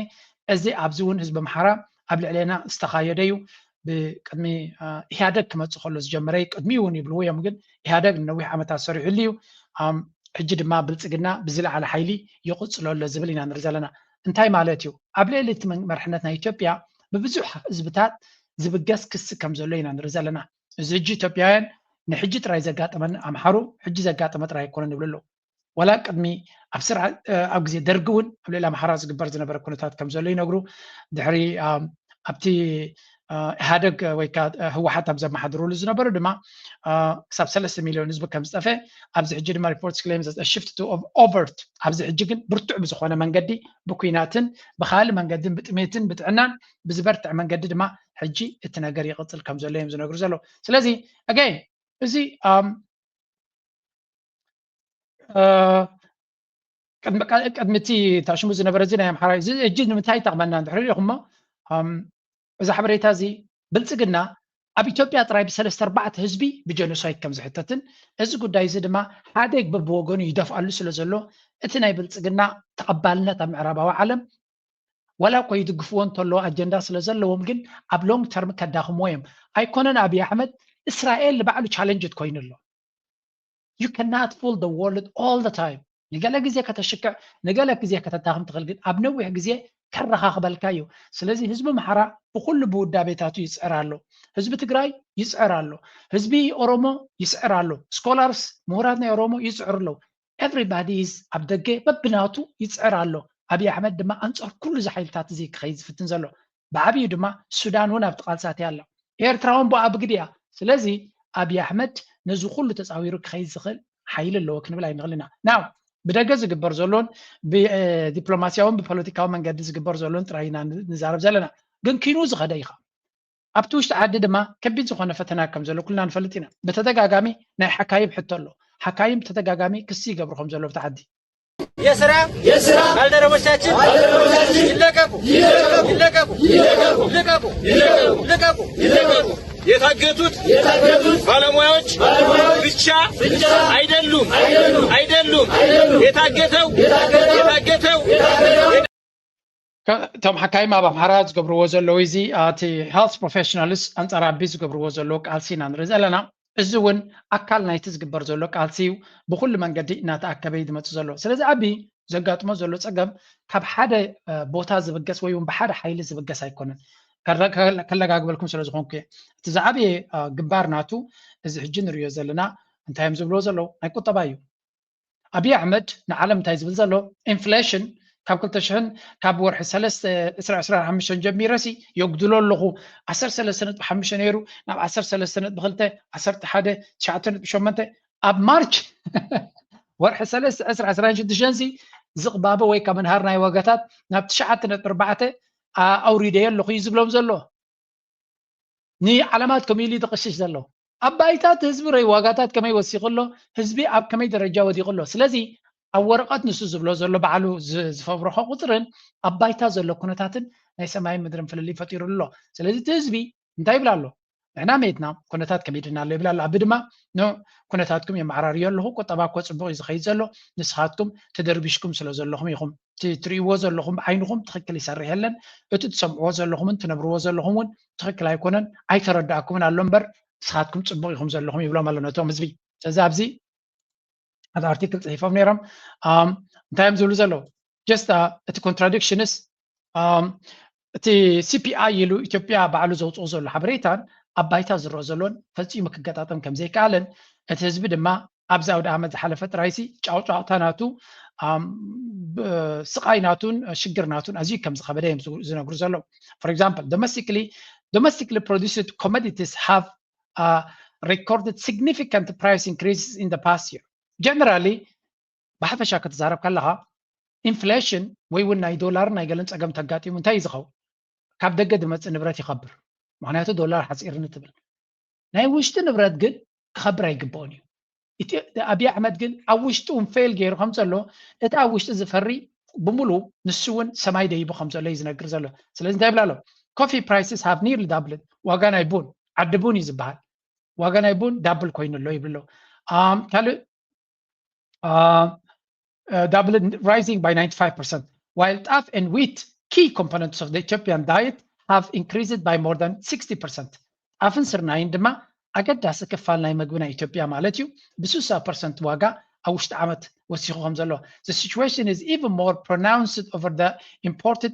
እዚ ኣብዚ እውን ህዝቢ ኣምሓራ ኣብ ልዕሌና ዝተኻየደ እዩ ብቅድሚ ኢህኣደግ ክመፅእ ከሎ ዝጀመረ ቅድሚ እውን ይብልዎ እዮም ግን ኢህኣደግ ንነዊሕ ዓመታት ሰሪሑሉ እዩ ሕጂ ድማ ብልፅግና ብዝለዓለ ሓይሊ ይቕፅሎ ኣሎ ዝብል ኢና ንርኢ ዘለና እንታይ ማለት እዩ ኣብ ልዕሊ እቲ መርሕነት ናይ ኢትዮጵያ ብብዙሕ ህዝብታት ዝብገስ ክሲ ከም ዘሎ ኢና ንርኢ ዘለና እዚ ሕጂ ኢትዮጵያውያን ንሕጂ ጥራይ ዘጋጠመን ኣምሓሩ ሕጂ ዘጋጠመ ጥራይ ኣይኮነን ይብሉ ኣለዉ ወላ ቅድሚ ኣብ ስርዓት ኣብ ግዜ ደርጊ እውን ኣብ ልዕሊ ኣምሓራ ዝግበር ዝነበረ ኩነታት ከም ዘሎ ይነግሩ ድሕሪ ኣብቲ ኢህደግ ወይ ከዓ ህወሓት ኣብ ዘመሓድሩሉ ዝነበሩ ድማ ክሳብ ሰለስተ ሚሊዮን ህዝቢ ከም ዝጠፈ ኣብዚ ሕጂ ድማ report claim shift to overt ኣብዚ ሕጂ ግን ብርቱዕ ብዝኾነ መንገዲ ብኩናትን ብካልእ መንገድን ብጥሜትን ብጥዕናን ብዝበርትዕ መንገዲ ድማ ሕጂ እቲ ነገር ይቕፅል ከም ዘሎ እዮም ዝነግሩ ዘለዉ ስለዚ again እዚ ቅድሚ እቲ ታሽሙ ዝነበረ እዚ ናይ ኣምሓራ እዚ ሕጂ ንምንታይ ይጠቕመና እንድሕር ኢኹሞ እዚ ሓበሬታ እዚ ብልፅግና ኣብ ኢትዮጵያ ጥራይ ብሰለስተ ኣርባዕተ ህዝቢ ብጀኖሳይድ ከም ዝሕተትን እዚ ጉዳይ እዚ ድማ ሓደግ በብወገኑ ይደፍኣሉ ስለ ዘሎ እቲ ናይ ብልፅግና ተቐባልነት ኣብ ምዕራባዊ ዓለም ዋላ እኮ ይድግፍዎ እንተለዎ ኣጀንዳ ስለ ዘለዎም ግን ኣብ long term ከዳኽምዎ እዮም ኣይኮነን ኣብይ ኣሕመድ እስራኤል ንባዕሉ challenged ኮይኑ ኣሎ you cannot fool the world all the time ንገለ ግዜ ከተሽክዕ ንገለ ግዜ ከተዳኽም ትኽእል ግን ኣብ ነዊሕ ግዜ ከረኻኽበልካ እዩ ስለዚ ህዝቢ ምሓራ ብኩሉ ብውዳቤታቱ ይፅዕር ኣሎ ህዝቢ ትግራይ ይፅዕር ኣሎ ህዝቢ ኦሮሞ ይፅዕር ኣሎ scholars ምሁራት ናይ ኦሮሞ ይፅዕር ኣለዉ everybody is ኣብ ደገ በብናቱ ይፅዕር ኣሎ ኣብይ ኣሕመድ ድማ ኣንፃር ኩሉ እዚ ሓይልታት እዚ ክኸይድ ዝፍትን ዘሎ። ብዓብዩ ድማ ሱዳን እውን ኣብቲ ቃልሳት እያ ኣላ። ኤርትራ እውን ብኣ ብግዲ እያ። ስለዚ ኣብይ ኣሕመድ ነዚ ኩሉ ተፃዊሩ ክኸይድ ዝኽእል ሓይሊ ኣለዎ ክንብል ኣይንኽእል ኢና። ናው ብደገ ዝግበር ዘሎን ብዲፕሎማስያውን ብፖለቲካዊ መንገዲ ዝግበር ዘሎን ጥራይ ኢና ንዛረብ ዘለና። ግን ኪኑ ዝኸደ ኢኻ ኣብቲ ውሽጢ ዓዲ ድማ ከቢድ ዝኾነ ፈተና ከም ዘሎ ኩልና ንፈልጥ ኢና። ብተደጋጋሚ ናይ ሓካይም ሕቶ ኣሎ። ሓካይም ብተደጋጋሚ ክሲ ይገብሩ ከም ዘሎ ኣብቲ ዓዲ። የስራ የስራ ባልደረቦቻችን ባልደረቦቻችን ይለቀቁ ይለቀቁ ይለቀቁ ይለቀቁ ይለቀቁ ይለቀቁ ይለቀቁ። የታገቱት የታገቱት ባለሙያዎች ባለሙያዎች ብቻ ብቻ አይደሉም አይደሉም አይደሉም አይደሉም። የታገተው የታገተው የታገተው የታገተው እቶም ሓካይም ኣብ ኣምሓራ ዝገብርዎ ዘለዉ እዚ እቲ health professionals ኣንፃር ኣቢ ዝገብርዎ ዘለዉ ቃልሲ ኢና ንርኢ ዘለና። እዚ እውን ኣካል ናይቲ ዝግበር ዘሎ ቃልሲ እዩ። ብኩሉ መንገዲ እናተኣከበ እዩ ዝመፅእ ዘሎ። ስለዚ ኣቢ ዘጋጥሞ ዘሎ ፀገም ካብ ሓደ ቦታ ዝብገስ ወይ እውን ብሓደ ሓይሊ ዝብገስ ኣይኮነን። ከለጋግበልኩም ስለ ዝኾንኩ እየ። እቲ ዝዓበየ ግንባር ናቱ እዚ ሕጂ ንሪኦ ዘለና እንታይ እዮም ዝብልዎ ዘለዉ ናይ ቁጠባ እዩ። ኣብይ ኣሕመድ ንዓለም እንታይ ዝብል ዘሎ ኢንፍሌሽን ካብ ክልተ ሽሕን ካብ ወርሒ ሰለስተ ዕስራ ዕስራ ሓሙሽተ ጀሚረሲ የጉድሎ ኣለኹ። ዓሰርተ ሰለስተ ነጥቢ ሓሙሽተ ነይሩ ናብ ዓሰርተ ሰለስተ ነጥቢ ክልተ ዓሰርተ ሓደ ትሽዓተ ነጥቢ ሸሞንተ ኣብ ማርች ወርሒ ሰለስተ ዕስራ ዕስራ ሽዱሽተ ዝቕባበ ወይ ካብ ምንሃር ናይ ዋጋታት ናብ ትሽዓተ ነጥቢ ኣርባዕተ ኣውሪደዮ ኣለኹ እዩ ዝብሎም ዘሎ። ንዓለማት ከመይ ኢሉ ዝቕሽሽ ዘሎ ኣብ ባይታ እቲ ህዝቢ ርእ ዋጋታት ከመይ ወሲኹ ኣሎ፣ ህዝቢ ኣብ ከመይ ደረጃ ወዲቑ ኣሎ። ስለዚ ኣብ ወረቐት ንሱ ዝብሎ ዘሎ ባዕሉ ዝፈብረኾ ቁፅርን ኣብ ባይታ ዘሎ ኩነታትን ናይ ሰማይን ምድርን ፍልልይ ፈጢሩ ኣሎ። ስለዚ እቲ ህዝቢ እንታይ ይብል ኣሎ? ንሕና መይትና ኩነታት ከሚድና ኣሎ ይብል ኣሎ። ኣቢ ድማ ኩነታትኩም የመዓራርዮ ኣለኹ፣ ቁጠባ እኮ ፅቡቕ እዩ ዝኸይድ ዘሎ፣ ንስኻትኩም ተደርቢሽኩም ስለ ዘለኹም ኢኹም ትሪእዎ ዘለኹም ብዓይንኹም ትኽክል ይሰርሕ የለን፣ እቲ ትሰምዕዎ ዘለኹምን ትነብርዎ ዘለኹም እውን ትኽክል ኣይኮነን፣ ኣይተረዳእኩምን ኣሎ እምበር ንስኻትኩም ፅቡቕ ኢኹም ዘለኹም ይብሎም ኣሎ ነቶም ህዝቢ። ስለዚ ኣብዚ ሓደ ኣርቲክል ፅሒፎም ነይሮም። እንታይ እዮም ዝብሉ ዘለዉ? ጀስት እቲ ኮንትራዲክሽንስ እቲ ሲፒኣይ ኢሉ ኢትዮጵያ ባዕሉ ዘውፅኦ ዘሎ ሓበሬታን ኣብ ባይታ ዝረአ ዘሎን ፈፂሙ ክገጣጠም ከም ዘይከኣለን እቲ ህዝቢ ድማ ኣብዚ ኣውደ ዓመት ዝሓለፈ ጥራይሲ ጫውጫውታ ናቱ ስቃይ ናቱን ሽግር ናቱን ኣዝዩ ከም ዝኸበደ እዮም ዝነግሩ ዘለዉ። For example, domestically domestically produced commodities have recorded significant price increases in the past year. Generally ብሓፈሻ ክትዛረብ ከለኻ ኢንፍሌሽን ወይ እውን ናይ ዶላር ናይ ገለን ፀገም ተጋጢሙ እንታይ እዩ ዝኸውን? ካብ ደገ ዝመፅእ ንብረት ይኸብር። ምክንያቱ ዶላር ሓፂርኒ ትብል። ናይ ውሽጢ ንብረት ግን ክኸብር ኣይግብኦን እዩ። ኣብይ ኣሕመድ ግን ኣብ ውሽጢ እውን ፌል ገይሩ ከም ዘሎ እቲ ኣብ ውሽጢ ዝፈሪ ብምሉ ንሱ እውን ሰማይ ደይቡ ከም ዘሎ እዩ ዝነግር ዘሎ። ስለዚ እንታይ ይብል ኣሎ? Coffee prices have nearly doubled። ዋጋ ናይ ቡን ዓዲ ቡን እዩ ዝበሃል። ዋጋ ናይ ቡን ዳብል ኮይኑ ኣሎ ይብሎ። ካልእ doubled, rising by ninety-five percent, while ጣፍ and wheat, key components of the Ethiopian diet, have increased by more than sixty percent. ጣፍን ስርናይን ድማ ኣገዳሲ ክፋል ናይ መግቢ ናይ ኢትዮጵያ ማለት እዩ ብስሳ ፐርሰንት ዋጋ ኣብ ውሽጢ ዓመት ወሲኹ ከም ዘሎ። The situation is even more pronounced over the imported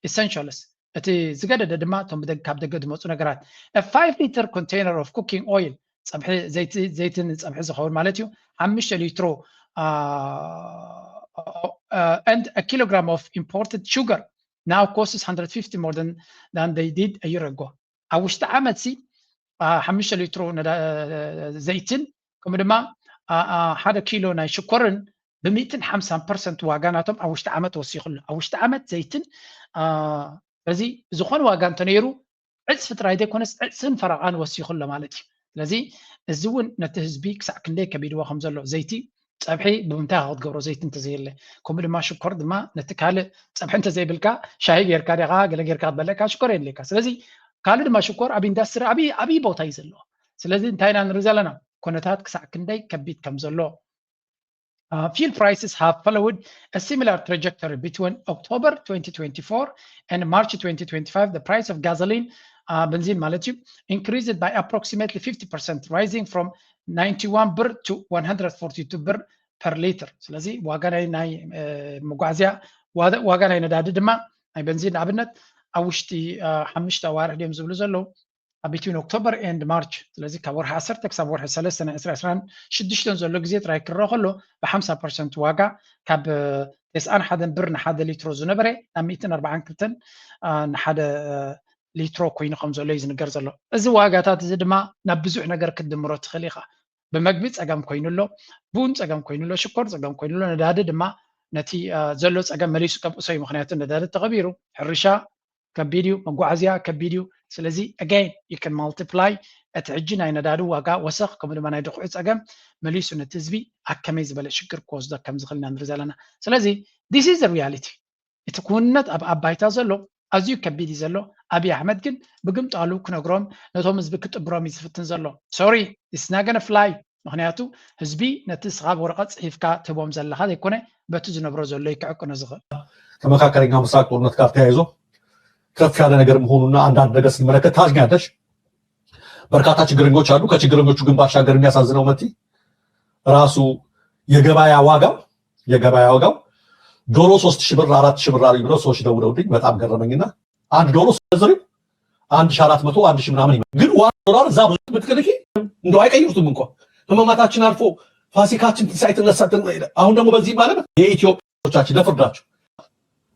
essentials. እቲ ዝገደደ ድማ እቶም ካብ ደገ ዝመፁ ነገራት። Five liter container of cooking oil, ፀብሒ ዘይትን ፀብሒ ዝኸውን ማለት እዩ፣ ሓሙሽተ ሊትሮ and a kilogram of imported sugar now costs one hundred fifty more than than they did a year ago. ኣብ ውሽጢ ዓመት ሲ ሓሙሽተ ሊትሮ ዘይትን ከምኡ ድማ ሓደ ኪሎ ናይ ሽኮርን ብሚእትን ሓምሳን ፐርሰንት ዋጋ ናቶም ኣብ ውሽጢ ዓመት ወሲኹ ኣሎ። ኣብ ውሽጢ ዓመት ዘይትን በዚ ዝኾነ ዋጋ እንተነይሩ ዕፅፊ ጥራይ ዘይኮነስ ዕፅፍን ፈረቓን ወሲኹ ኣሎ ማለት እዩ። ስለዚ እዚ እውን ነቲ ህዝቢ ክሳዕ ክንደይ ከቢድዎ ከም ዘሎ ዘይቲ ፀብሒ ብምንታይ ክትገብሮ ዘይቲ እንተዘየለ ከምኡ ድማ ሽኮር ድማ ነቲ ካልእ ፀብሒ እንተዘይብልካ ሻሂ ጌርካ ዲኻ ገለ ጌርካ ክትበልዕካ ሽኮር የድልየካ። ስለዚ ካልእ ድማ ሽኮር ኣብ ኢንዳስትሪ ኣብይ ኣብይ ቦታ እዩ ዘለዎ። ስለዚ እንታይ ኢና ንርኢ ዘለና ኩነታት ክሳዕ ክንደይ ከቢድ ከም ዘሎ። Uh, fuel prices have followed a similar trajectory between October twenty twenty-four and March twenty twenty-five. The price of gasoline, uh, benzene ማለት እዩ, increased by approximately fifty percent, rising from ninety-one ብር to one hundred forty-two ብር per liter. ስለዚ ዋጋ ናይ ናይ መጓዓዝያ ዋጋ ናይ ነዳዲ ድማ ናይ በንዚን ንኣብነት ኣብ ውሽጢ ሓሙሽተ ኣዋርሕ ድዮም ዝብሉ ዘለዉ ኣብ between October and March፣ ስለዚ ካብ ወርሒ ዓሰርተ ክሳብ ወርሒ ሰለስተ ናይ ዕስራ ዕስራን ሽዱሽተን ዘሎ ግዜ ጥራይ ክረአ ከሎ፣ ብ ሓምሳ ፐርሰንት ዋጋ ካብ ተስዓን ሓደን ብር ንሓደ ሊትሮ ዝነበረ ናብ ሚእትን ኣርባዓን ክልተን ንሓደ ሊትሮ ኮይኑ ከም ዘሎ እዩ ዝንገር ዘሎ። እዚ ዋጋታት እዚ ድማ ናብ ብዙሕ ነገር ክትድምሮ ትኽእል ኢኻ። ብመግቢ ጸገም ኮይኑ ኣሎ፣ ቡን ጸገም ኮይኑ ኣሎ፣ ሽኮር ጸገም ኮይኑ ኣሎ፣ ነዳዲ ድማ ነቲ ዘሎ ጸገም መሊሱ ከብእሶ እዩ። ምኽንያቱ ነዳዲ ተኸቢሩ፣ ሕርሻ ከቢድ እዩ፣ መጓዓዝያ ከቢድ እዩ። ስለዚ again you can multiply እቲ ሕጂ ናይ ነዳዲ ዋጋ ወሰኽ፣ ከምኡ ድማ ናይ ድኹዒ ጸገም መሊሱ ነቲ ህዝቢ ኣብ ከመይ ዝበለ ሽግር ክወስዶ ከም ዝኽእል ኢና ንርኢ ዘለና። ስለዚ this is the reality። እቲ ክውንነት ኣብ ኣብ ባይታ ዘሎ ኣዝዩ ከቢድ እዩ ዘሎ። ኣብይ ኣሕመድ ግን ብግምጣሉ ክነግሮም፣ ነቶም ህዝቢ ክጥብሮም እዩ ዝፍትን ዘሎ። Sorry, it's not gonna fly። ምኽንያቱ ህዝቢ ነቲ ንስኻ ብወረቐት ጽሒፍካ ትህቦም ዘለኻ ዘይኮነ በቲ ዝነብሮ ዘሎ እዩ ክዕቅኖ ዝኽእል። ከመካከለኛው ምስራቅ ጦርነት ጋር ተያይዞ ከፍ ያለ ነገር መሆኑና አንዳንድ ነገር ስንመለከት ታዝኛለሽ። በርካታ ችግረኞች አሉ። ከችግረኞቹ ግን ባሻገር የሚያሳዝነው መቲ ራሱ የገበያ ዋጋው የገበያ ዋጋው ዶሮ ሶስት ሺህ ብር አራት ሺህ ብር አሉኝ ብለው ሰዎች ደውለውልኝ በጣም ገረመኝና አንድ ዶሮ ስትገዝሪው አንድ ሺህ አራት መቶ አንድ ሺህ ምናምን ይመ- ግን ዋን ዶላር እዛ ብዙ ብትልኪ እንደው አይቀይሩትም እንኳ ህመማታችን አልፎ ፋሲካችን ትንሳኤ ትነሳ አሁን ደግሞ በዚህ ማለት የኢትዮጵያዎቻችን ለፍርዳቸው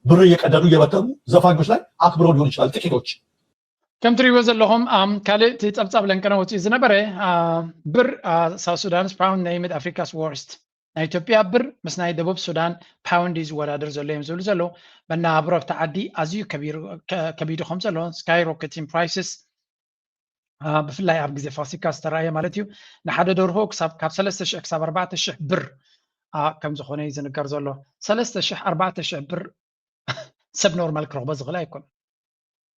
ብር እየቀደዱ እየበተኑ ዘፋኞች ላይ አክብረው ሊሆን ይችላል ጥቂቶች ከም ትሪእዎ ዘለኹም ካልእ እቲ ጸብጻብ ለንቀነ ወፂኡ ዝነበረ ብር ሳውት ሱዳንስ ፓውንድ ናይ ሚድ ኣፍሪካስ ወርስት ናይ ኢትዮጵያ ብር ምስ ናይ ደቡብ ሱዳን ፓውንድ እዩ ዝወዳደር ዘሎ እዮም ዝብሉ ዘለዉ። መነባብሮ ኣብቲ ዓዲ ኣዝዩ ከቢዱ ከም ዘሎ፣ sky rocketing prices፣ ብፍላይ ኣብ ግዜ ፋሲካ ዝተረኣየ ማለት እዩ። ንሓደ ደርሆ ካብ ሰለስተ ሽሕ ክሳብ ኣርባዕተ ሽሕ ብር ከም ዝኾነ እዩ ዝንገር ዘሎ። ሰለስተ ሽሕ ኣርባዕተ ሽሕ ብር ሰብ ኖርማል ክረኽቦ ዝኽእል ኣይኮነን።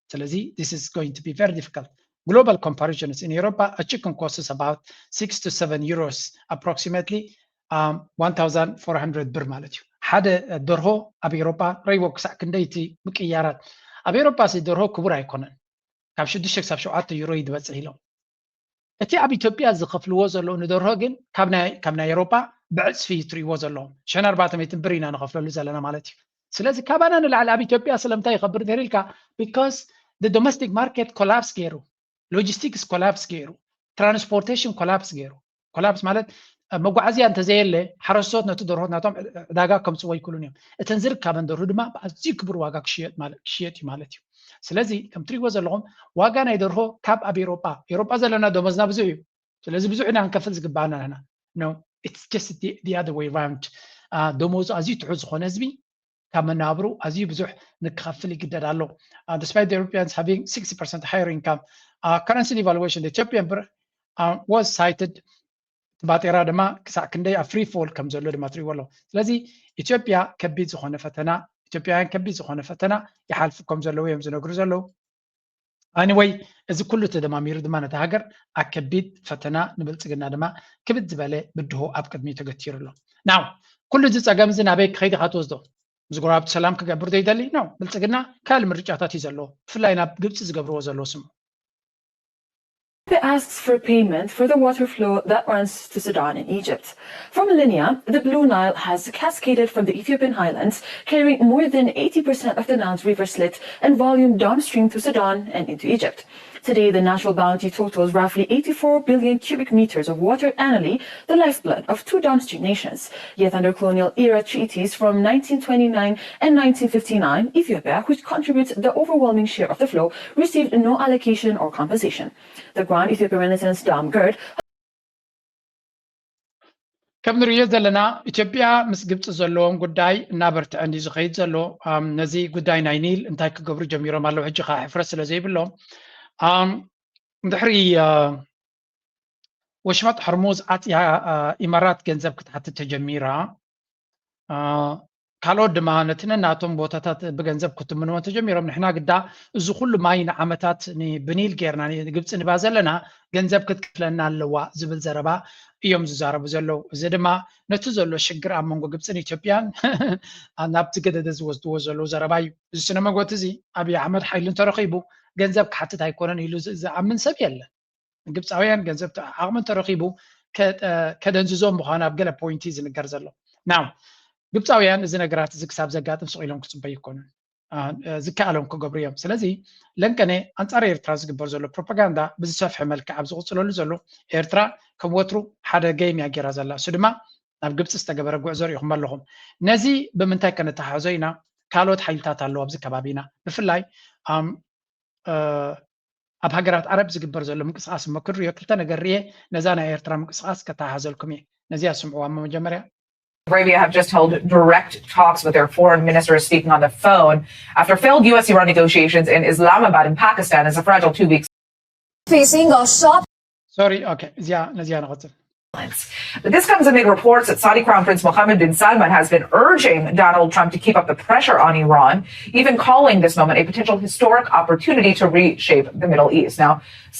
ስለዚ this is going to be very difficult። Global comparisons in Europa, a chicken costs about six to seven euros, approximately one thousand four hundred ብር ማለት እዩ። ሓደ ደርሆ ኣብ ኤሮፓ ረይዎ ክሳዕ ክንደይቲ ምቅያራት። ኣብ ኤሮፓ ሲ ደርሆ ክቡር ኣይኮነን፣ ካብ ሽዱሽተ ክሳብ ሸውዓተ ዩሮ እዩ ዝበፅሕ ኢሎም። እቲ ኣብ ኢትዮጵያ ዝኸፍልዎ ዘለዉ ንደርሆ ግን ካብ ናይ ኤሮፓ ብዕፅፊ እዩ ትሪእዎ ዘለዎም። ሸን ኣርባዕተ ሚእትን ብር ኢና ንኸፍለሉ ዘለና ማለት እዩ። ስለዚ ካባና ንላዕሊ ኣብ ኢትዮጵያ ስለምንታይ ይኸብር እንተሪልካ፣ because the domestic market collapse ገይሩ፣ logistics collapse ገይሩ፣ transportation collapse ገይሩ። Collapse ማለት መጓዓዝያ እንተዘየለ ሓረስቶት ነቲ ደርሆት ናቶም ዕዳጋ ከምፅዎ ይክእሉን እዮም። እተን ዝርካበን ደርሁ ድማ ብኣዝዩ ክቡር ዋጋ ክሽየጥ እዩ ማለት እዩ። ስለዚ ከም ትሪእዎ ዘለኹም ዋጋ ናይ ደርሆ ካብ ኣብ ኤሮጳ ኤሮጳ ዘለና ደሞዝና ብዙሕ እዩ። ስለዚ ብዙሕ ኢና ክንከፍል ዝግባኣና ንሕና። No, it's just the other way round። ደሞዙ ኣዝዩ ትሑት ዝኾነ ህዝቢ ካብ መነባብሩ ኣዝዩ ብዙሕ ንክኸፍል ይግደድ ኣሎ። Despite the Europeans having sixty percent higher income, currency devaluation, the Ethiopian birr was cited ባጤራ ድማ ክሳዕ ክንደይ ኣብ free fall ከም ዘሎ ድማ ትሪእዎ ኣሎ። ስለዚ ኢትዮጵያ ከቢድ ዝኾነ ፈተና ኢትዮጵያውያን ከቢድ ዝኾነ ፈተና ይሓልፉ ከም ዘለዉ እዮም ዝነግሩ ዘለዉ። Anyway፣ እዚ ኩሉ ተደማሚሩ ድማ ነታ ሃገር ኣብ ከቢድ ፈተና ንብልፅግና ድማ ክብድ ዝበለ ብድሆ ኣብ ቅድሚኡ ተገቲሩ ኣሎ። ናው ኩሉ እዚ ፀገም እዚ ናበይ ክኸይድ ኢኻ ትወስዶ? ምስ ጎረባብቲ ሰላም ክገብር ዘይደሊ ነው። ብልፅግና ካልእ ምርጫታት እዩ ዘለዎ፣ ብፍላይ ናብ ግብፂ ዝገብርዎ ዘለዉ ስሙ። Ethiopia asks for payment for the water flow that runs to Sudan and Egypt. For millennia, the Blue Nile has cascaded from the Ethiopian highlands, carrying more than eighty percent of the Nile's river slit and volume downstream to Sudan and into Egypt. Today, the natural bounty totals roughly eighty-four billion cubic meters of water annually, the lifeblood of two downstream nations. Yet under colonial era treaties from nineteen twenty-nine and nineteen fifty-nine, Ethiopia, which contributes the overwhelming share of the flow, received no allocation or compensation. The Grand Ethiopian Renaissance Dam Gerd ከም ንርእዮ ዘለና ኢትዮጵያ ምስ ግብፂ ዘለዎም ጉዳይ እናበርትዐ እንዲ ዝኸይድ ዘሎ። ነዚ ጉዳይ ናይ ኒል እንታይ ክገብሩ ጀሚሮም ኣለዉ ሕጂ ከዓ ሕፍረት ስለ ዘይብሎም። ድሕሪ ወሽመጥ ሕርሙዝ ዓፅያ ኢማራት ገንዘብ ክትሓትት ተጀሚራ። ካልኦት ድማ ነቲ ነናቶም ቦታታት ብገንዘብ ክትምንዎ ተጀሚሮም። ንሕና ግዳ እዚ ኩሉ ማይ ንዓመታት ብኒል ጌርና ንግብፂ ንባ ዘለና፣ ገንዘብ ክትክፍለና ኣለዋ ዝብል ዘረባ እዮም ዝዛረቡ ዘለዉ። እዚ ድማ ነቲ ዘሎ ሽግር ኣብ መንጎ ግብፅን ኢትዮጵያን ናብ ዝገደደ ዝወስድዎ ዘለዉ ዘረባ እዩ። እዚ ስነ መጎት እዚ ኣብይ ኣሕመድ ሓይሊ እንተረኺቡ ገንዘብ ክሓትት ኣይኮነን ኢሉ ዝኣምን ሰብ የለን። ግብፃውያን ገንዘብ ዓቕሚ እንተረኺቡ ከደንዝዞም ምዃኑ ኣብ ገለ ፖይንቲ ዝንገር ዘሎ። ናው ግብፃውያን እዚ ነገራት እዚ ክሳብ ዘጋጥም ስቕ ኢሎም ክፅበዩ ኣይኮኑን። ዝከኣሎም ክገብሩ እዮም። ስለዚ ለንቀነ ኣንፃር ኤርትራ ዝግበር ዘሎ ፕሮፓጋንዳ ብዝሰፍሐ መልክዕ ኣብ ዝቕፅለሉ ዘሎ ኤርትራ ከም ወትሩ ሓደ ገይም እያ ገይራ ዘላ። እሱ ድማ ናብ ግብፂ ዝተገበረ ጉዕዞ ሪኢኹም ኣለኹም። ነዚ ብምንታይ ከነተሓሕዞ ኢና? ካልኦት ሓይልታት ኣለዉ ኣብዚ ከባቢና። ብፍላይ ኣብ ሃገራት ዓረብ ዝግበር ዘሎ ምንቅስቃስ እሞ ክንሪኦ ክልተ ነገር ርየ ነዛ ናይ ኤርትራ ምንቅስቃስ ከተሓሓዘልኩም እየ። ነዚኣ ስምዕዋ እሞ መጀመርያ Arabia have just held direct talks with their foreign ministers speaking on the phone after failed U S Iran negotiations in Islamabad in Pakistan as a fragile two weeks facing a sharp sorry okay እዚኣ ነዚኣ ንቐፅል But this comes amid reports that Saudi Crown Prince Mohammed bin Salman has been urging Donald Trump to keep up the pressure on Iran, even calling this moment a potential historic opportunity to reshape the Middle East. Now,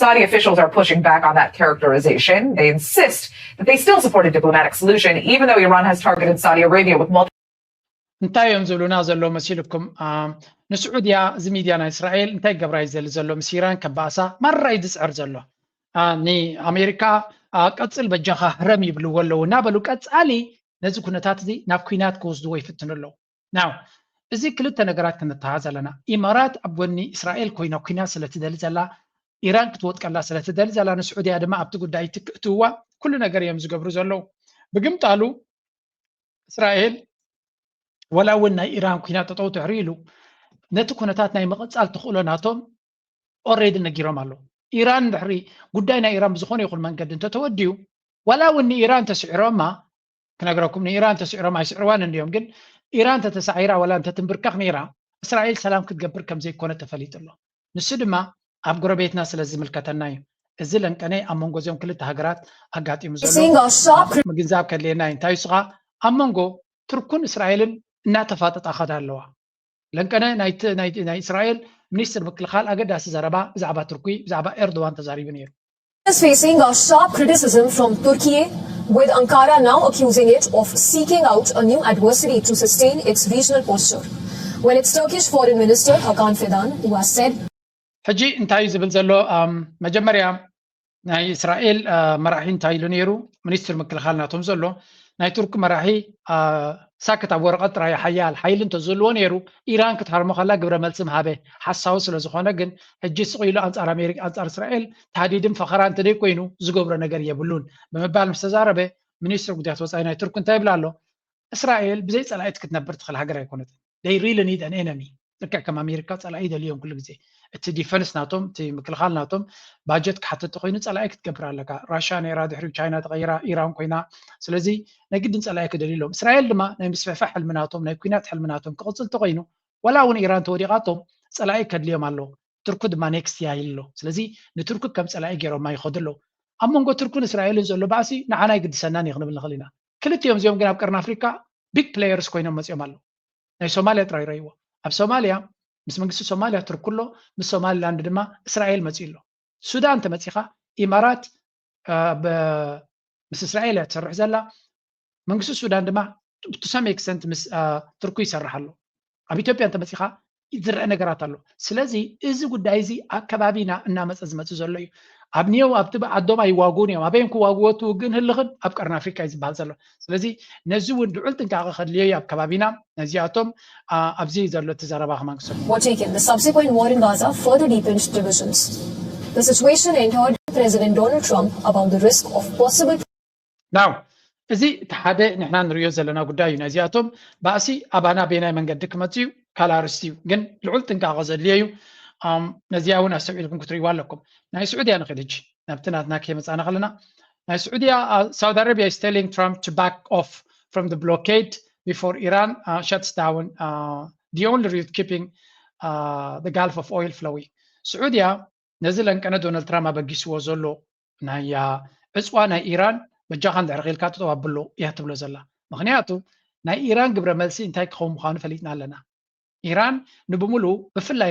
Saudi officials are pushing back on that characterization. They insist that they still support a diplomatic solution, even though Iran has targeted Saudi Arabia with multiple እንታይ እዮም ዝብሉና ዘለዉ መሲልኩም? ንስዑድያ እዚ ሚድያ ናይ እስራኤል እንታይ ገብራ እዩ ዘሊ ዘሎ? ምስ ኢራን ከባእሳ ማራ እዩ ዝፅዕር ዘሎ። ንኣሜሪካ ቀፅል በጃኻ ህረም ይብልዎ ኣለዉ እናበሉ ቀፃሊ ነዚ ኩነታት እዚ ናብ ኩናት ክወስድዎ ይፍትኑ ኣለዉ። ናው እዚ ክልተ ነገራት ክንተሃዝ ኣለና። ኢማራት ኣብ ጎኒ እስራኤል ኮይና ኩናት ስለትደሊ ዘላ፣ ኢራን ክትወጥቀላ ስለትደሊ ዘላ፣ ንስዑድያ ድማ ኣብቲ ጉዳይ ትክእትዋ ኩሉ ነገር እዮም ዝገብሩ ዘለዉ። ብግምጣሉ እስራኤል ወላ እውን ናይ ኢራን ኩናት ጠጠው ትሕሪ ኢሉ ነቲ ኩነታት ናይ ምቕፃል ተኽእሎ ናቶም ኦሬዲ ነጊሮም ኣለዉ። ኢራን ድሕሪ ጉዳይ ናይ ኢራን ብዝኾነ ይኹን መንገዲ እንተተወዲኡ ዋላ እውን ንኢራን ተስዒሮማ ክነግረኩም ንኢራን ተስዒሮም ኣይስዕርዋን እንዲዮም ግን ኢራን ተተሳዒራ ዋላ እንተትንብርከኽ ነይራ እስራኤል ሰላም ክትገብር ከም ዘይኮነ ተፈሊጡ ኣሎ። ንሱ ድማ ኣብ ጎረቤትና ስለ ዝምልከተና እዩ። እዚ ለንቀነ ኣብ መንጎ እዚኦም ክልተ ሃገራት ኣጋጢሙ ዘሎ ምግንዛብ ከድልየና እዩ። እንታይ እሱ ኸዓ ኣብ መንጎ ቱርኩን እስራኤልን እናተፋጠጣ ኸዳ ኣለዋ። ለንቀነ ናይ እስራኤል ሚኒስትር ምክልኻል ኣገዳሲ ዘረባ ብዛዕባ ቱርኪ ብዛዕባ ኤርዶዋን ተዛሪቡ ነይሩ። is facing a sharp criticism from Turkey, with Ankara now accusing it of seeking out a new adversary to sustain its regional posture. Well, it's Turkish Foreign Minister Hakan Fidan who has said ሕጂ እንታይ እዩ ዝብል ዘሎ? መጀመርያ ናይ እስራኤል መራሒ እንታይ ኢሉ ነይሩ? ሚኒስትር ምክልኻል ናቶም ዘሎ ናይ ቱርክ መራሒ ሳክት ኣብ ወረቐት ጥራይ ሓያል ሓይሊ እንተዝህልዎ ነይሩ ኢራን ክትሃርሞ ከላ ግብረ መልሲ ምሃበ ሓሳዊ ስለ ዝኾነ ግን ሕጂ ስቕ ኢሉ ኣንጻር ኣሜሪካ ኣንጻር እስራኤል ታህዲድን ፈኸራ እንተደይ ኮይኑ ዝገብሮ ነገር የብሉን ብምባል ምስ ተዛረበ ሚኒስትር ጉዳያት ወፃኢ ናይ ቱርክ እንታይ ይብል ኣሎ? እስራኤል ብዘይ ፀላኢት ክትነብር ትኽእል ሃገር ኣይኮነትን። They really need an enemy። ልክዕ ከም ኣሜሪካ ፀላኢ ይደልዮም ኩሉ ግዜ እቲ ዲፈንስ ናቶም እቲ ምክልኻል ናቶም ባጀት ክሓትት ተኮይኑ ፀላኢ ክትገብር ኣለካ። ራሽያ ነይራ ድሕሪኡ ቻይና ተቀይራ ኢራን ኮይና ስለዚ ናይ ግድን ፀላኢ ክደልዩ ኣለዎም። እስራኤል ድማ ናይ ምስፍሕፋሕ ሕልሚ ናቶም ናይ ኩናት ሕልሚ ናቶም ክቅፅል ተኮይኑ ዋላ እውን ኢራን ተወዲቃቶም ፀላኢ ከድልዮም ኣለዎ። ቱርኩ ድማ ኔክስት እያ ኢሉ ኣሎ። ስለዚ ንቱርኩ ከም ፀላኢ ገይሮማ ይኸዱ ኣለዉ። ኣብ መንጎ ቱርኩን እስራኤልን ዘሎ ባእሲ ንዓና ኣይግድሰናን እዩ ክንብል ንኽእል ኢና። ክልቲኦም እዚኦም ግን ኣብ ቀርኒ ኣፍሪካ ቢግ ፕሌየርስ ኮይኖም መፂኦም ኣለዉ። ናይ ሶማልያ ጥራይ ረይዎ። ኣብ ሶማልያ ምስ መንግስቲ ሶማልያ ቱርኩ ኣሎ፣ ምስ ሶማሊላንድ ድማ እስራኤል መፂኡ ኣሎ። ሱዳን ተመፂኻ ኢማራት ምስ እስራኤል እያ ትሰርሕ ዘላ። መንግስቲ ሱዳን ድማ to some extent ምስ ቱርኩ ይሰርሕ ኣሎ። ኣብ ኢትዮጵያ እንተመፂኻ ዝረአ ነገራት ኣሎ። ስለዚ እዚ ጉዳይ እዚ ኣብ ከባቢና እናመፀ ዝመፅእ ዘሎ እዩ። ኣብ ኒዮው ኣብቲ ዓዶም ኣይዋግኡን እዮም። ኣበይን ክዋግኡ እቲ ውግእን ህልኽን ኣብ ቀርኒ ኣፍሪካ እዩ ዝበሃል ዘሎ። ስለዚ ነዚ እውን ልዑል ጥንቃቐ ከድልዮ እዩ ኣብ ከባቢና። ነዚኣቶም ኣብዚ ዘሎ እቲ ዘረባ ከማን ክሰሙ were taken. The subsequent war in Gaza further deepened divisions. The situation entered President Donald Trump about the risk of possible ናው እዚ እቲ ሓደ ንሕና ንሪኦ ዘለና ጉዳይ እዩ። ነዚኣቶም ባእሲ ኣባና ቤናይ መንገዲ ክመፅ እዩ ካልእ ኣርስቲ እዩ፣ ግን ልዑል ጥንቃቐ ዘድልዮ እዩ። ነዚኣ እውን ኣስተውዒልኩም ክትሪእዋ ኣለኩም። ናይ ስዑድያ ንኽእል ሕጂ ናብቲ ናትና ከይመፃና ከለና ናይ ስዑድያ ሳውዲ ኣረቢያ is telling Trump to back off from the blockade before Iran shuts down the only route keeping the Gulf of oil flowing. ስዑድያ ነዚ ለንቀነ ዶናልድ ትራምፕ ኣበጊስዎ ዘሎ ናይ ዕፅዋ ናይ ኢራን በጃኻ እንድሕር ኽኢልካ ጠጠው ኣብሎ እያ ትብሎ ዘላ። ምኽንያቱ ናይ ኢራን ግብረ መልሲ እንታይ ክኸውን ምዃኑ ፈሊጥና ኣለና። ኢራን ንብምሉኡ ብፍላይ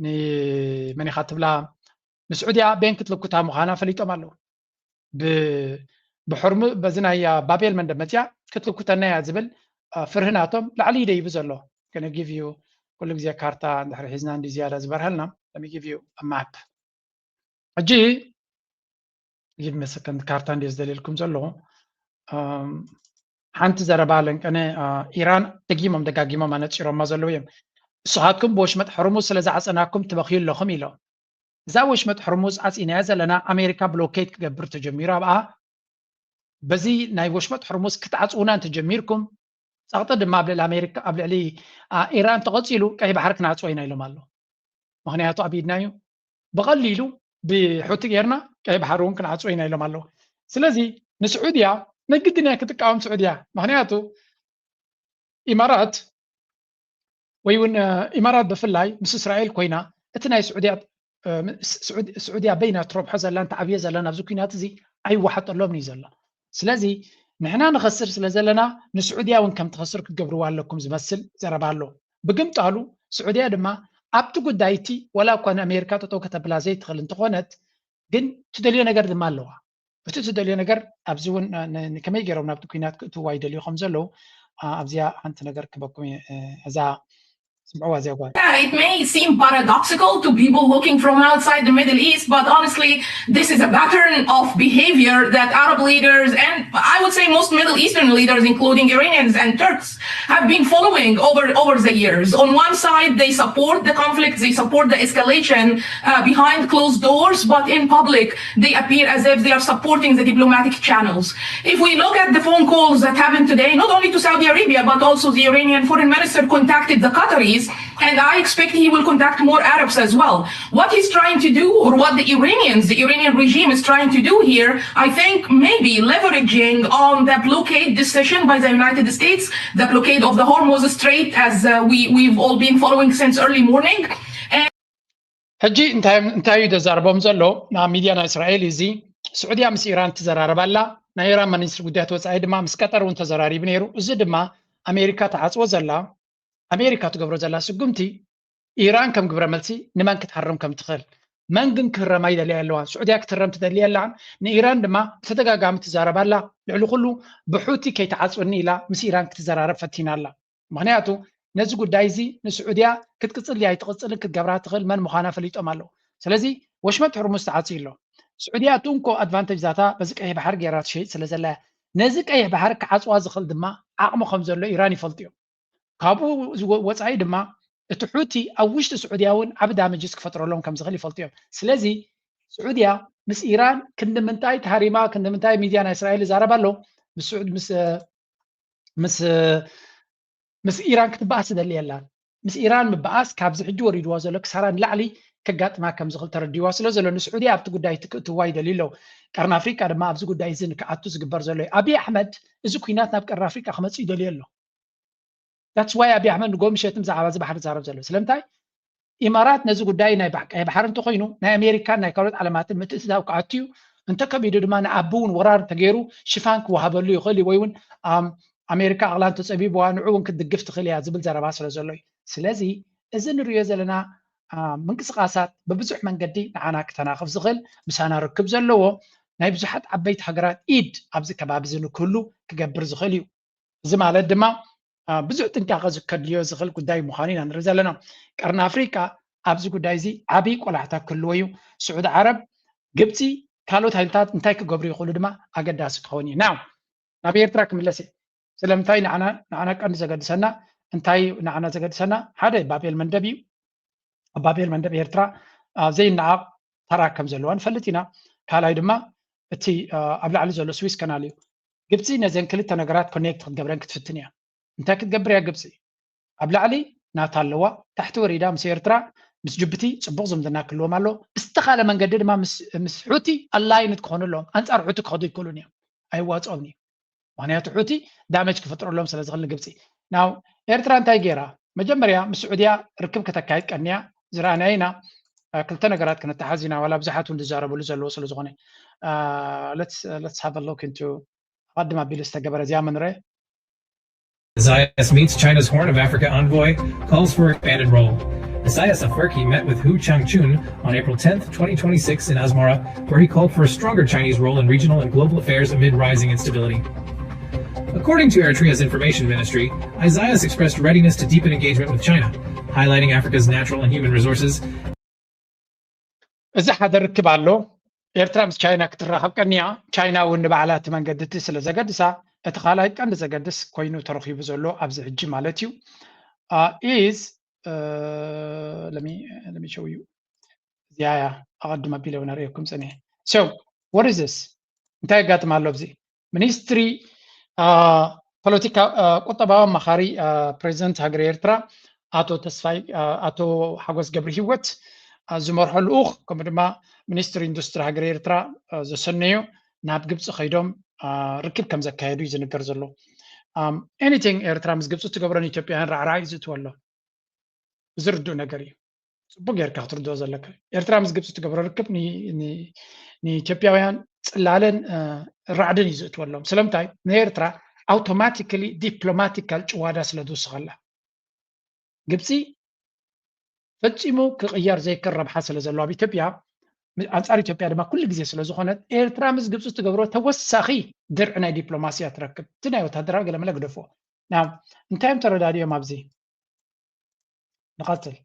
ንመን ኢኻ ትብላ ንስዑድያ ቤን ክትልኩታ ምዃና ፈሊጦም ኣለዉ። ብሕርሙ በዚ ናይ ባቤል መንደብ መፅያ ክትልኩተና እያ ዝብል ፍርሂ ናቶም ላዕሊ ይደይቡ ዘሎ። Gonna give you ኩሉ ግዜ ካርታ እንድሕር ሒዝና እንዲ ዝያዳ ዝበርሀልና። Let me give you a map። ሕጂ give me a second ካርታ እንዲ ዝደልየልኩም ዘለኹ። ሓንቲ ዘረባ ለንቀነ ኢራን ደጊሞም ደጋጊሞም ኣነፂሮማ ዘለዉ እዮም። ንስኻትኩም ብወሽመጥ ሕርሙዝ ስለ ዝዓፀናኩም ትበኽዩ ኣለኹም ኢሎም። እዛ ወሽመጥ ሕርሙዝ ዓፂናያ ዘለና ኣሜሪካ ብሎኬት ክገብር ተጀሚሩ ኣብኣ። በዚ ናይ ወሽመጥ ሕርሙዝ ክትዓፅውና እንተጀሚርኩም ፀቕጢ ድማ ኣብ ልዕሊ ኣሜሪካ ኣብ ልዕሊ ኢራን ተቐፂሉ ቀይ ባሕሪ ክንዓፅዎ ኢና ኢሎም ኣለዉ። ምክንያቱ ኣብ ኢድና እዩ። ብቐሊሉ ብሑቲ ጌርና ቀይ ባሕሪ እውን ክንዓፅዎ ኢና ኢሎም ኣለዉ። ስለዚ ንስዑድያ ንግድን እያ ክትቃወም ስዑድያ። ምክንያቱ ኢማራት ወይ እውን ኢማራት ብፍላይ ምስ እስራኤል ኮይና እቲ ናይ ስዑድያ ስዑድያ በይና ትረብሖ ዘላን ትዓብዮ ዘላን ኣብዚ ኩናት እዚ ኣይወሓጠሎምን እዩ ዘሎ። ስለዚ ንሕና ንኸስር ስለ ዘለና ንስዑድያ እውን ከም ትኸስር ክትገብርዋ ኣለኩም ዝመስል ዘረባ ኣሎ። ብግምጣሉ ስዑድያ ድማ ኣብቲ ጉዳይ እቲ ዋላ እኳ ንኣሜሪካ ጠጠው ከተብላ ዘይትኽእል እንተኾነት ግን ትደልዮ ነገር ድማ ኣለዋ። እቲ ትደልዮ ነገር ኣብዚ እውን ከመይ ገይሮም ናብቲ ኩናት ክእትዋ ይደልዩ ከም ዘለዉ ኣብዚኣ ሓንቲ ነገር ክበኩም እዛ ስምዕዋ እዚኣ ጓል። Yeah, it may seem paradoxical to people looking from outside the Middle East, but honestly, this is a pattern of behavior that Arab leaders and I would say most Middle Eastern leaders, including Iranians and Turks, have been following over, over the years. On one side, they support the conflict, they support the escalation uh, behind closed doors, but in public, they appear as if they are supporting the diplomatic channels. If we look at the phone calls that happened today, not only to Saudi Arabia, but also the Iranian foreign minister contacted the Qataris, and I expect he will contact more Arabs as well. What he's trying to do, or what the Iranians, the Iranian regime is trying to do here, I think maybe leveraging on the blockade decision by the United States, the blockade of the Hormuz Strait, as uh, we, we've all been following since early morning. ሕጂ እንታይ እንታይ እዩ ዘዛርቦም ዘሎ ናብ ሚድያ ናይ እስራኤል እዚ ስዑድያ ምስ ኢራን ትዘራረብ ኣላ። ናይ ኢራን ሚኒስትሪ ጉዳያት ወፃኢ ድማ ምስ ቀጠር እውን ተዘራሪቡ ነይሩ። እዚ ድማ ኣሜሪካ ትዓፅዎ ዘላ ኣሜሪካ ትገብሮ ዘላ ስጉምቲ ኢራን ከም ግብረ መልሲ ንመን ክትሃርም ከም ትኽእል መን ግን ክህረማ ይደልያ ኣለዋ። ስዑድያ ክትህረም ትደሊ የላን። ንኢራን ድማ ብተደጋጋሚ ትዛረብ ኣላ። ልዕሊ ኩሉ ብሑቲ ከይትዓፅውኒ ኢላ ምስ ኢራን ክትዘራረብ ፈቲና ኣላ። ምክንያቱ ነዚ ጉዳይ እዚ ንስዑድያ ክትቅፅል ድያ ኣይትቅፅልን ክትገብራ ትኽእል መን ምዃና ፈሊጦም ኣለዉ። ስለዚ ወሽመጥ ሕርሙዝ ተዓፅዩ ኣሎ። ስዑድያ እቲ እንኮ ኣድቫንቴጅ ዛታ በዚ ቀይሕ ባሕሪ ገይራ ትሸይጥ ስለ ዘላ እያ። ነዚ ቀይሕ ባሕሪ ክዓፅዋ ዝኽእል ድማ ዓቕሚ ከም ዘሎ ኢራን ይፈልጡ እዮም። ካብኡ ወፃኢ ድማ እቲ ሑቲ ኣብ ውሽጢ ስዑድያ እውን ዓብ ዳመጅስ ክፈጥረሎም ከም ዝኽእል ይፈልጡ እዮም። ስለዚ ስዑድያ ምስ ኢራን ክንዲ ምንታይ ተሃሪማ ክንዲ ምንታይ ሚድያ ናይ እስራኤል ይዛረብ ኣሎ ምስ ኢራን ክትበኣስ ትደሊ የላን። ምስ ኢራን ምበኣስ ካብዚ ሕጂ ወሪድዋ ዘሎ ክሳራ ንላዕሊ ከጋጥማ ከም ዝኽእል ተረዲዋ ስለ ዘሎ ንስዑድያ ኣብቲ ጉዳይ እቲ ክእትዋ ይደልዩ ኣለዉ። ቀርኒ ኣፍሪቃ ድማ ኣብዚ ጉዳይ እዚ ንክኣቱ ዝግበር ዘሎ እዩ። ኣብይ ኣሕመድ እዚ ኩናት ናብ ቀርኒ ኣፍሪቃ ክመፅእ ይደልዩ ኣሎ። That's why ኣብይ ኣሕመድ ንጎ ምሸት ብዛዕባ እዚ ባሕሪ ዝዛረብ ዘሎ ስለምንታይ ኢማራት ነዚ ጉዳይ ናይ ቀይ ባሕሪ እንተኮይኑ ናይ ኣሜሪካን ናይ ካልኦት ዓለማትን ምትእትታው ክኣቱ እዩ። እንተከቢዱ ድማ ንኣቢ እውን ወራር እንተገይሩ ሽፋን ክወሃበሉ ይኽእል እዩ ወይ እውን ኣሜሪካ ኣቕላን ተፀቢብዋ ንዑ እውን ክትድግፍ ትኽእል እያ ዝብል ዘረባ ስለ ዘሎ እዩ። ስለዚ እዚ ንሪኦ ዘለና ምንቅስቃሳት ብብዙሕ መንገዲ ንዓና ክተናኽፍ ዝኽእል ምሳና ርክብ ዘለዎ ናይ ብዙሓት ዓበይቲ ሃገራት ኢድ ኣብዚ ከባቢ እዚ ንክህሉ ክገብር ዝኽእል እዩ። እዚ ማለት ድማ ብዙሕ ጥንቃቐ ዝከድልዮ ዝኽእል ጉዳይ ምዃኑ ኢና ንርኢ ዘለና። ቀርኒ ኣፍሪቃ ኣብዚ ጉዳይ እዚ ዓብዪ ቆላሕታ ክህልዎ እዩ። ስዑዲ ዓረብ፣ ግብፂ፣ ካልኦት ሃይልታት እንታይ ክገብሩ ይኽእሉ ድማ ኣገዳሲ ክኸውን እዩ። ናው ናብ ኤርትራ ክምለስ እየ። ስለምንታይ ንዓና ንዓና ቀንዲ ዘገድሰና እንታይ ንዓና ዘገድሰና ሓደ ባቤል መንደብ እዩ። ኣብ ባቤል መንደብ ኤርትራ ዘይነዓቕ ተራ ከም ዘለዋ ንፈልጥ ኢና። ካልኣይ ድማ እቲ ኣብ ላዕሊ ዘሎ ስዊስ ከናል እዩ። ግብፂ ነዘን ክልተ ነገራት ኮኔክት ክትገብረን ክትፍትን እያ። እንታይ ክትገብር እያ ግብፂ? ኣብ ላዕሊ ናታ ኣለዋ፣ ታሕቲ ወሪዳ ምስ ኤርትራ ምስ ጅቡቲ ፅቡቕ ዝምድና ክህልዎም ኣሎ። ብዝተኻለ መንገዲ ድማ ምስ ሑቲ ኣላይንት ክኾኑ ኣለዎም። ኣንፃር ሑቲ ክኸዱ ኣይክእሉን እዮም፣ ኣይዋፅኦም እዩ። ምክንያቱ ሑቲ ዳመጅ ክፍጥረሎም ስለ ዝኽእል ንግብፂ። ናው ኤርትራ እንታይ ገይራ? መጀመርያ ምስ ስዑድያ ርክብ ከተካይድ ቀንያ ዝረኣናዮ ኢና። ክልተ ነገራት ክነተሓዝ ኢና፣ ዋላ ብዙሓት እውን ዝዛረብሉ ዘለዎ ስለ ዝኾነ። Let's have a look into ኣቐድም ኣቢሉ ዝተገበረ እዚኣ መንረ Isaias meets China's Horn of Africa envoy, calls for expanded role. Isaias Afwerki met with Hu Changchun on April tenth, twenty twenty-six in Asmara, where he called for a stronger Chinese role in regional and global affairs amid rising instability. According to Eritrea's information ministry, Isaias expressed readiness to deepen engagement with China, highlighting Africa's natural and human resources. እዚ ሓደ ርክብ ኣሎ። ኤርትራ ምስ ቻይና ክትራኸብ ቀንያ፣ ቻይና እውን ንባዕላ እቲ መንገዲ እቲ ስለ ዘገድሳ እቲ ካልኣይ ቀንዲ ዘገድስ ኮይኑ ተረኺቡ ዘሎ ኣብዚ ሕጂ ማለት እዩ is let me let me show you እዚኣ እያ ኣቐድም ኣቢለ እውን ኣርእየኩም ጸኒሐ። So what is this? እንታይ የጋጥም ኣሎ ኣብዚ? ሚኒስትሪ ፖለቲካ ቁጠባዊ ኣማኻሪ ፕሬዚደንት ሃገር ኤርትራ ኣቶ ተስፋይ ኣቶ ሓጎስ ገብረ ህይወት ዝመርሖ ልኡኽ ከምኡ ድማ ሚኒስትሪ ኢንዱስትሪ ሃገር ኤርትራ ዘሰነዩ ናብ ግብፂ ከይዶም ርክብ ከም ዘካየዱ እዩ ዝንገር ዘሎ። Anything ኤርትራ ምስ ግብፂ ትገብሮ ንኢትዮጵያውያን ራዕራዕ እዩ ዝእትወሎም። ዝርድኡ ነገር እዩ። ፅቡቅ ጌርካ ክትርድኦ ዘለካ። ኤርትራ ምስ ግብፂ ትገብሮ ርክብ ንኢትዮጵያውያን ፅላለን ራዕድን እዩ ዝእትወሎም። ስለምንታይ? ንኤርትራ ኣውቶማቲካሊ ዲፕሎማቲካል ጭዋዳ ስለ ዝውስኸላ። ግብፂ ፈፂሙ ክቕየር ዘይክእል ረብሓ ስለ ዘለዎ ኣብ ኢትዮጵያ፣ ኣንፃር ኢትዮጵያ ድማ ኩሉ ግዜ ስለ ዝኾነት፣ ኤርትራ ምስ ግብፂ ትገብሮ ተወሳኺ ድርዒ ናይ ዲፕሎማሲ እያ ትረክብ። እቲ ናይ ወታደራዊ ገለመለ ግደፎ። እንታይ እዮም ተረዳዲኦም ኣብዚ? ንቐፅል።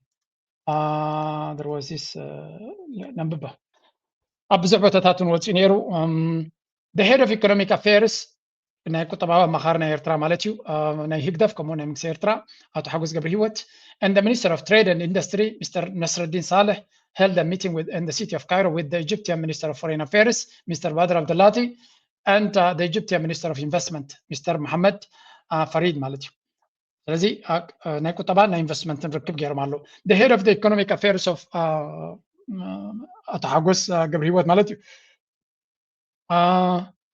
ነንብባ። ኣብ ብዙሕ ቦታታት እውን ወፂኡ ነይሩ። The head of economic affairs ናይ ቁጠባዊ ኣማኻሪ ናይ ኤርትራ ማለት እዩ፣ ናይ ህግደፍ ከምኡ ናይ መንግስቲ ኤርትራ ኣቶ ሓጎስ ገብረ ህይወት and the Minister of Trade and Industry Mr Nasreddin Saleh held a meeting with in the city of Cairo with the Egyptian Minister of Foreign Affairs Mr Badr Abdulati and uh, the Egyptian Minister of Investment Mr Mohammed uh, Farid ማለት እዩ። ስለዚ ናይ ቁጠባ ናይ ኢንቨስትመንትን ርክብ ገይሮም ኣለዉ። The head of the economic affairs of ኣቶ ሓጎስ ገብረ ህይወት ማለት እዩ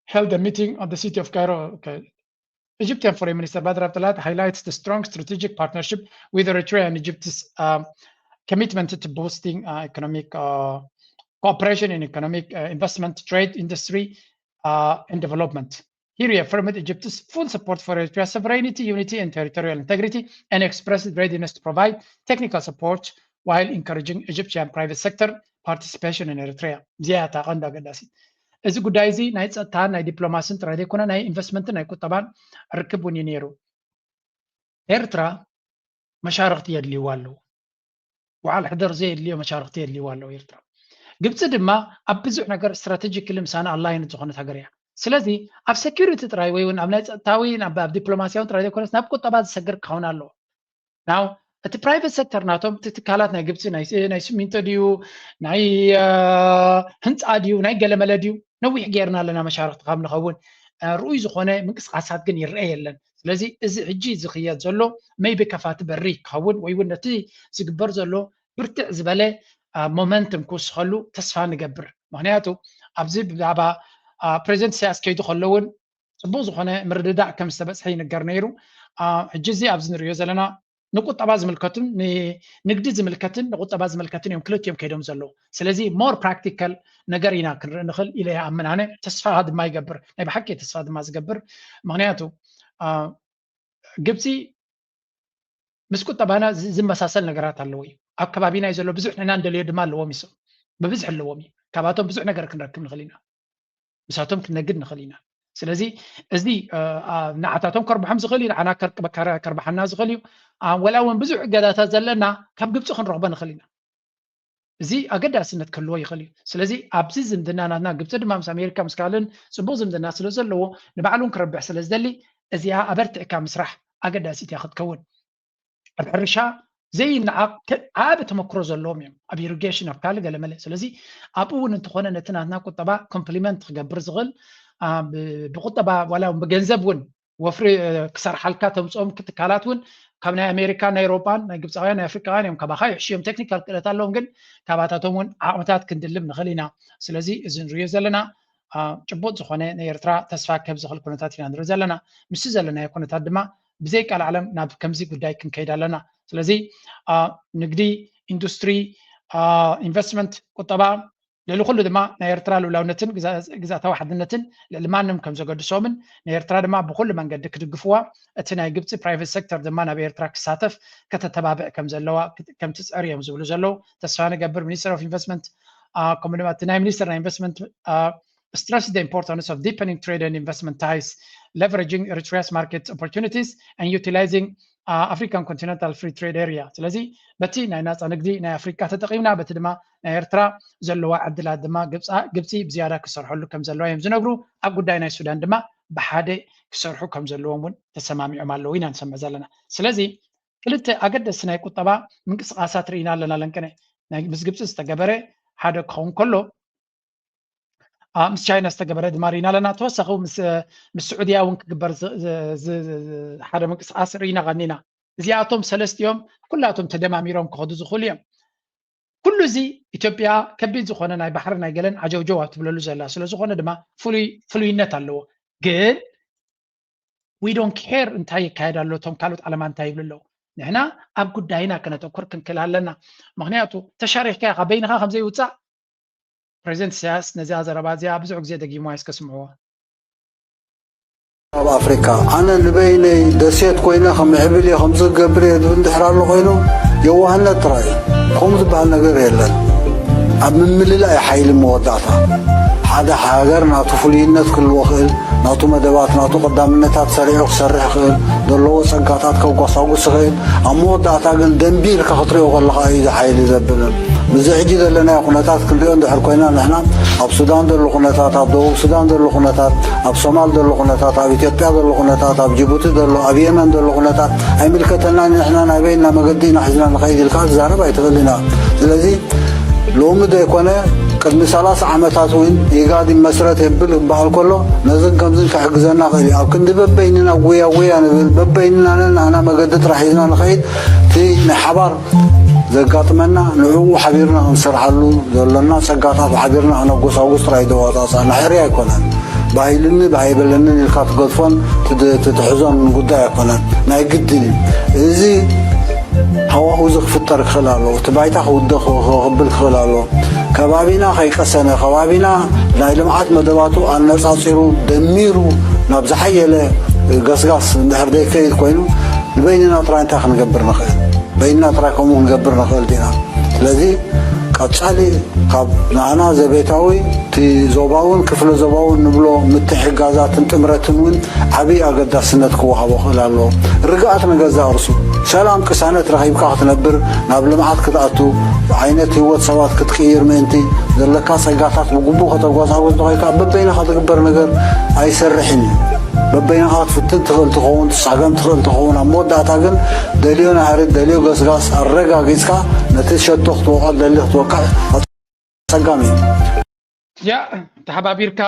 held a meeting at the city of Cairo. Egyptian Foreign Minister Badr Abdelatty highlights the strong strategic partnership with Eritrea and Egypt's uh, commitment to boosting uh, economic uh, cooperation in economic uh, investment, trade, industry, uh, and development. He reaffirmed Egypt's full support for Eritrea's sovereignty, unity, and territorial integrity, and expressed readiness to provide technical support while encouraging Egyptian private sector participation in Eritrea. እዚኣ እታ ቀንዲ ኣገዳሲት። እዚ ጉዳይ እዚ ናይ ጸጥታን ናይ ዲፕሎማስን ጥራይ ዘይኮነ ናይ ኢንቨስትመንትን ናይ ቁጠባን ርክብ እውን እዩ ነይሩ። ኤርትራ መሻርኽቲ የድልይዋ ኣለዉ። ውዓል ሕደር ዘየድልዮ መሻርኽቲ የድልይዋ ኣለዉ ኤርትራ። ግብፂ ድማ ኣብ ብዙሕ ነገር ስትራቴጂክሊ ምሳና ኣላይንድ ዝኾነት ሃገር እያ። ስለዚ ኣብ ሴኪሪቲ ጥራይ ወይ እውን ኣብ ናይ ጸጥታዊ ኣብ ዲፕሎማሲያውን ጥራይ ዘይኮነስ ናብ ቁጠባ ዝሰግር ክኸውን ኣለዎ። ናው እቲ ፕራይቨት ሴክተር ናቶም እቲ ትካላት ናይ ግብፂ ናይ ሲሚንቶ ድዩ ናይ ህንፃ ድዩ ናይ ገለመለ ድዩ ነዊሕ ጌርና ኣለና መሻርክቲ ካብ ንኸውን ርኡይ ዝኾነ ምንቅስቃሳት ግን ይረአ የለን። ስለዚ እዚ ሕጂ ዝኽየድ ዘሎ maybe ከፋቲ በሪ ክኸውን ወይ እውን ነቲ ዝግበር ዘሎ ብርትዕ ዝበለ ሞመንትም ክውስኸሉ ተስፋ ንገብር። ምክንያቱ ኣብዚ ብዛዕባ ፕሬዚደንት ኢሳያስ ከይዱ ከሎ እውን ፅቡቅ ዝኾነ ምርድዳእ ከም ዝተበፅሐ ይንገር ነይሩ። ሕጂ እዚ ኣብዚ ንሪኦ ዘለና ንቁጠባ ዝምልከቱን ንንግዲ ዝምልከትን ንቁጠባ ዝምልከትን እዮም ክልቲኦም ከይዶም ዘለዉ። ስለዚ ሞር ፕራክቲካል ነገር ኢና ክንርኢ ንኽእል ኢለ ይኣምን ኣነ። ተስፋ ድማ ይገብር፣ ናይ ብሓቂ ተስፋ ድማ ዝገብር። ምክንያቱ ግብፂ ምስ ቁጠባና ዝመሳሰል ነገራት ኣለዎ እዩ። ኣብ ከባቢና እዩ ዘሎ፣ ብዙሕ ንሕና እንደልዮ ድማ ኣለዎም እዩ። ብብዝሒ ኣለዎም እዩ። ካብኣቶም ብዙሕ ነገር ክንረክብ ንኽእል ኢና። ምሳቶም ክነግድ ንኽእል ኢና። ስለዚ እዚ ንዓታቶም ከርብሖም ዝኽእል እዩ፣ ንዓና ከርብሓና ዝኽእል እዩ። ወላ እውን ብዙሕ እገዳታት ዘለና ካብ ግብፂ ክንረኽቦ ንኽእል ኢና። እዚ ኣገዳስነት ክህልዎ ይኽእል እዩ። ስለዚ ኣብዚ ዝምድና ናትና ግብፂ ድማ ምስ ኣሜሪካ ምስ ካልእን ፅቡቅ ዝምድና ስለ ዘለዎ ንባዕሉ እውን ክረብሕ ስለ ዝደሊ እዚኣ ኣበርቲዕካ ምስራሕ ኣገዳሲት እያ ክትከውን። ኣብ ሕርሻ ዘይነዓቕ ዓቢ ተመክሮ ዘለዎም እዮም ኣብ ኢሪጌሽን ኣብ ካልእ ገለመለ። ስለዚ ኣብኡ እውን እንተኾነ ነቲ ናትና ቁጠባ ኮምፕሊመንት ክገብር ዝኽእል ብቁጠባ ዋላ ብገንዘብ እውን ወፍሪ ክሰርሓልካ ተምፅኦም ትካላት እውን ካብ ናይ ኣሜሪካን ናይ ኤውሮጳን ናይ ግብፃውያን ናይ ኣፍሪቃውያን እዮም። ካባኻ ይሕሽዮም ቴክኒካል ክእለት ኣለዎም ግን ካባታቶም እውን ዓቕምታት ክንድልብ ንኽእል ኢና። ስለዚ እዚ ንሪኦ ዘለና ጭቡጥ ዝኾነ ናይ ኤርትራ ተስፋ ከብ ዝኽእል ኩነታት ኢና ንርኢ ዘለና። ምስቲ ዘለናዮ ኩነታት ድማ ብዘይ ቃል ዓለም ናብ ከምዚ ጉዳይ ክንከይድ ኣለና። ስለዚ ንግዲ፣ ኢንዱስትሪ፣ ኢንቨስትመንት፣ ቁጠባ ልዕሊ ኩሉ ድማ ናይ ኤርትራ ልኡላውነትን ግዛእታዊ ሓድነትን ልዕሊ ማንም ከም ዘገድሶምን ናይ ኤርትራ ድማ ብኩሉ መንገዲ ክድግፍዋ እቲ ናይ ግብፂ ፕራይቨት ሴክተር ድማ ናብ ኤርትራ ክሳተፍ ከተተባብዕ ከም ዘለዋ ከም ትፅዕር እዮም ዝብሉ ዘለዉ። ተስፋ ንገብር ሚኒስትር ኦፍ ኢንቨስትመንት ከምኡ ድማ እቲ ናይ ሚኒስትር ናይ ኢንቨስትመንት stressed the importance of deepening trade and investment ties, leveraging Eritrea's market opportunities and utilizing uh, African continental free trade area. ስለዚ በቲ ናይ ናፃ ንግዲ ናይ ኣፍሪካ ተጠቂምና በቲ ድማ ናይ ኤርትራ ዘለዋ ዕድላት ድማ ግብፂ ብዝያዳ ክሰርሐሉ ከም ዘለዋ እዮም ዝነግሩ። ኣብ ጉዳይ ናይ ሱዳን ድማ ብሓደ ክሰርሑ ከም ዘለዎም እውን ተሰማሚዖም ኣለዉ ኢና ንሰምዕ ዘለና። ስለዚ ክልተ ኣገደስቲ ናይ ቁጠባ ምንቅስቃሳት ርኢና ኣለና። ለንቀነ ናይ ምስ ግብፂ ዝተገበረ ሓደ ክኸውን ከሎ፣ ምስ ቻይና ዝተገበረ ድማ ርኢና ኣለና። ተወሳኺ ምስ ስዑድያ እውን ክግበር ሓደ ምንቅስቃስ ርኢና ቀኒና። እዚኣቶም ሰለስቲኦም ኩላቶም ተደማሚሮም ክኸዱ ዝኽእሉ እዮም። ኩሉ እዚ ኢትዮጵያ ከቢድ ዝኾነ ናይ ባሕሪ ናይ ገለን ዓጀውጀው ኣብ ትብለሉ ዘላ ስለዝኾነ ድማ ፍሉይነት ኣለዎ። ግን we don't care እንታይ ይካየድ ኣሎ፣ እቶም ካልኦት ዓለማ እንታይ ይብሉ ኣለዉ። ንሕና ኣብ ጉዳይና ከነተኩር ክንክእል ኣለና። ምክንያቱ ተሻሪሕካ ኢኻ በይንኻ ከምዘይውፃእ ፕሬዚደንት ኢሳያስ ነዚኣ ዘረባ እዚኣ ብዙሕ ግዜ ደጊሙ ኣይስከስምዕዎ። ኣብ ኣፍሪካ ኣነ ንበይነይ ደሴት ኮይነ ከምዕብል እየ ከምዚ ክገብር እየ ዝብል እንድሕር ኣሎ ኮይኑ የዋህነት ጥራይ እዩ። ከምኡ ዝበሃል ነገር የለን። ኣብ ምምልላእ እዩ ሓይሊ መወዳእታ። ሓደ ሃገር ናቱ ፍሉይነት ክህልዎ ክእል፣ ናቱ መደባት፣ ናቱ ቀዳምነታት ሰሪዑ ክሰርሕ ክእል፣ ዘለዎ ጸጋታት ከጓሳጉስ ክእል፣ ኣብ መወዳእታ ግን ደንቢርካ ክትሪኦ ከለኻ እዩ እዚ ሓይሊ ዘብል። ምስዚ ሕጂ ዘለናዮ ኩነታት ክንሪኦ እንድሕር ኮይና ንሕና ኣብ ሱዳን ዘሎ ኩነታት፣ ኣብ ደቡብ ሱዳን ዘሎ ኩነታት፣ ኣብ ሶማል ዘሎ ኩነታት፣ ኣብ ኢትዮጵያ ዘሎ ኩነታት፣ ኣብ ጅቡቲ ዘሎ፣ ኣብ የመን ዘሎ ኩነታት ኣይምልከተናን። ንሕና ናበይ እና መገዲ ኢና ሒዝና ንኸይድ ኢልካ ትዛረብ ኣይትኽእል ኢና። ስለዚ ሎሚ ዘይኮነ ቅድሚ ሰላሳ ዓመታት እውን ኢጋድ ይመስረት የብል ክበሃል ከሎ ነዝን ከምዝን ክሕግዘና ክእል እዩ። ኣብ ክንዲ በበይንና ጉያ ጉያ ንብል በበይንና ነን ኣና መገዲ ጥራሕ ሒዝና ንኸይድ እቲ ናይ ሓባር ዘጋጥመና ንዕኡ ሓቢርና ክንሰርሓሉ ዘሎና ጸጋታት ሓቢርና ክነጎሳጉስ ጥራይ ደዋጻጻ ናሕሪ ኣይኮነን። ባሂልኒ ባይበለንን ኢልካ ትገድፎን ትትሕዞን ጉዳይ ኣይኮነን። ናይ ግድን እዩ። እዚ ሃዋኡ እዚ ክፍጠር ክኽእል ኣለዎ። እቲ ባይታ ክውደ ክብል ክኽእል ኣለዎ። ከባቢና ከይቀሰነ፣ ከባቢና ናይ ልምዓት መደባቱ ኣነጻጺሩ ደሚሩ ናብ ዝሓየለ ገስጋስ እንድሕር ዘይከይድ ኮይኑ ንበይንና ጥራይ እንታይ ክንገብር ንኽእል? በይንና ጥራይ ከምኡ ክንገብር ንኽእል ዲና? ስለዚ ቀጻሊ ካብ ንኣና ዘቤታዊ እቲ ዞባውን ክፍለ ዞባውን ንብሎ ምትሕጋዛትን ጥምረትን እውን ዓብዪ ኣገዳስነት ክወሃቦ ክእል ኣለዎ። ርግኣት ንገዛእ ርእሱ፣ ሰላም ቅሳነት ረኺብካ ክትነብር፣ ናብ ልምዓት ክትኣቱ፣ ዓይነት ህይወት ሰባት ክትቅይር ምእንቲ ዘለካ ጸጋታት ብግቡእ ከተጓሳጉዝ እንተኾይካ በበይንኻ ትግበር ነገር ኣይሰርሕን እዩ። በበይንኻ ክትፍትን ትኽእል ትኸውን፣ ትሳገም ትኽእል ትኸውን። ኣብ መወዳእታ ግን ደልዮ ናህሪ ደልዮ ገስጋስ ኣረጋጊጽካ ነቲ ሸቶ ክትወቕዖ ትደሊ ክትወቅዕ ኣጸጋሚ እዩ። ያ ተሓባቢርካ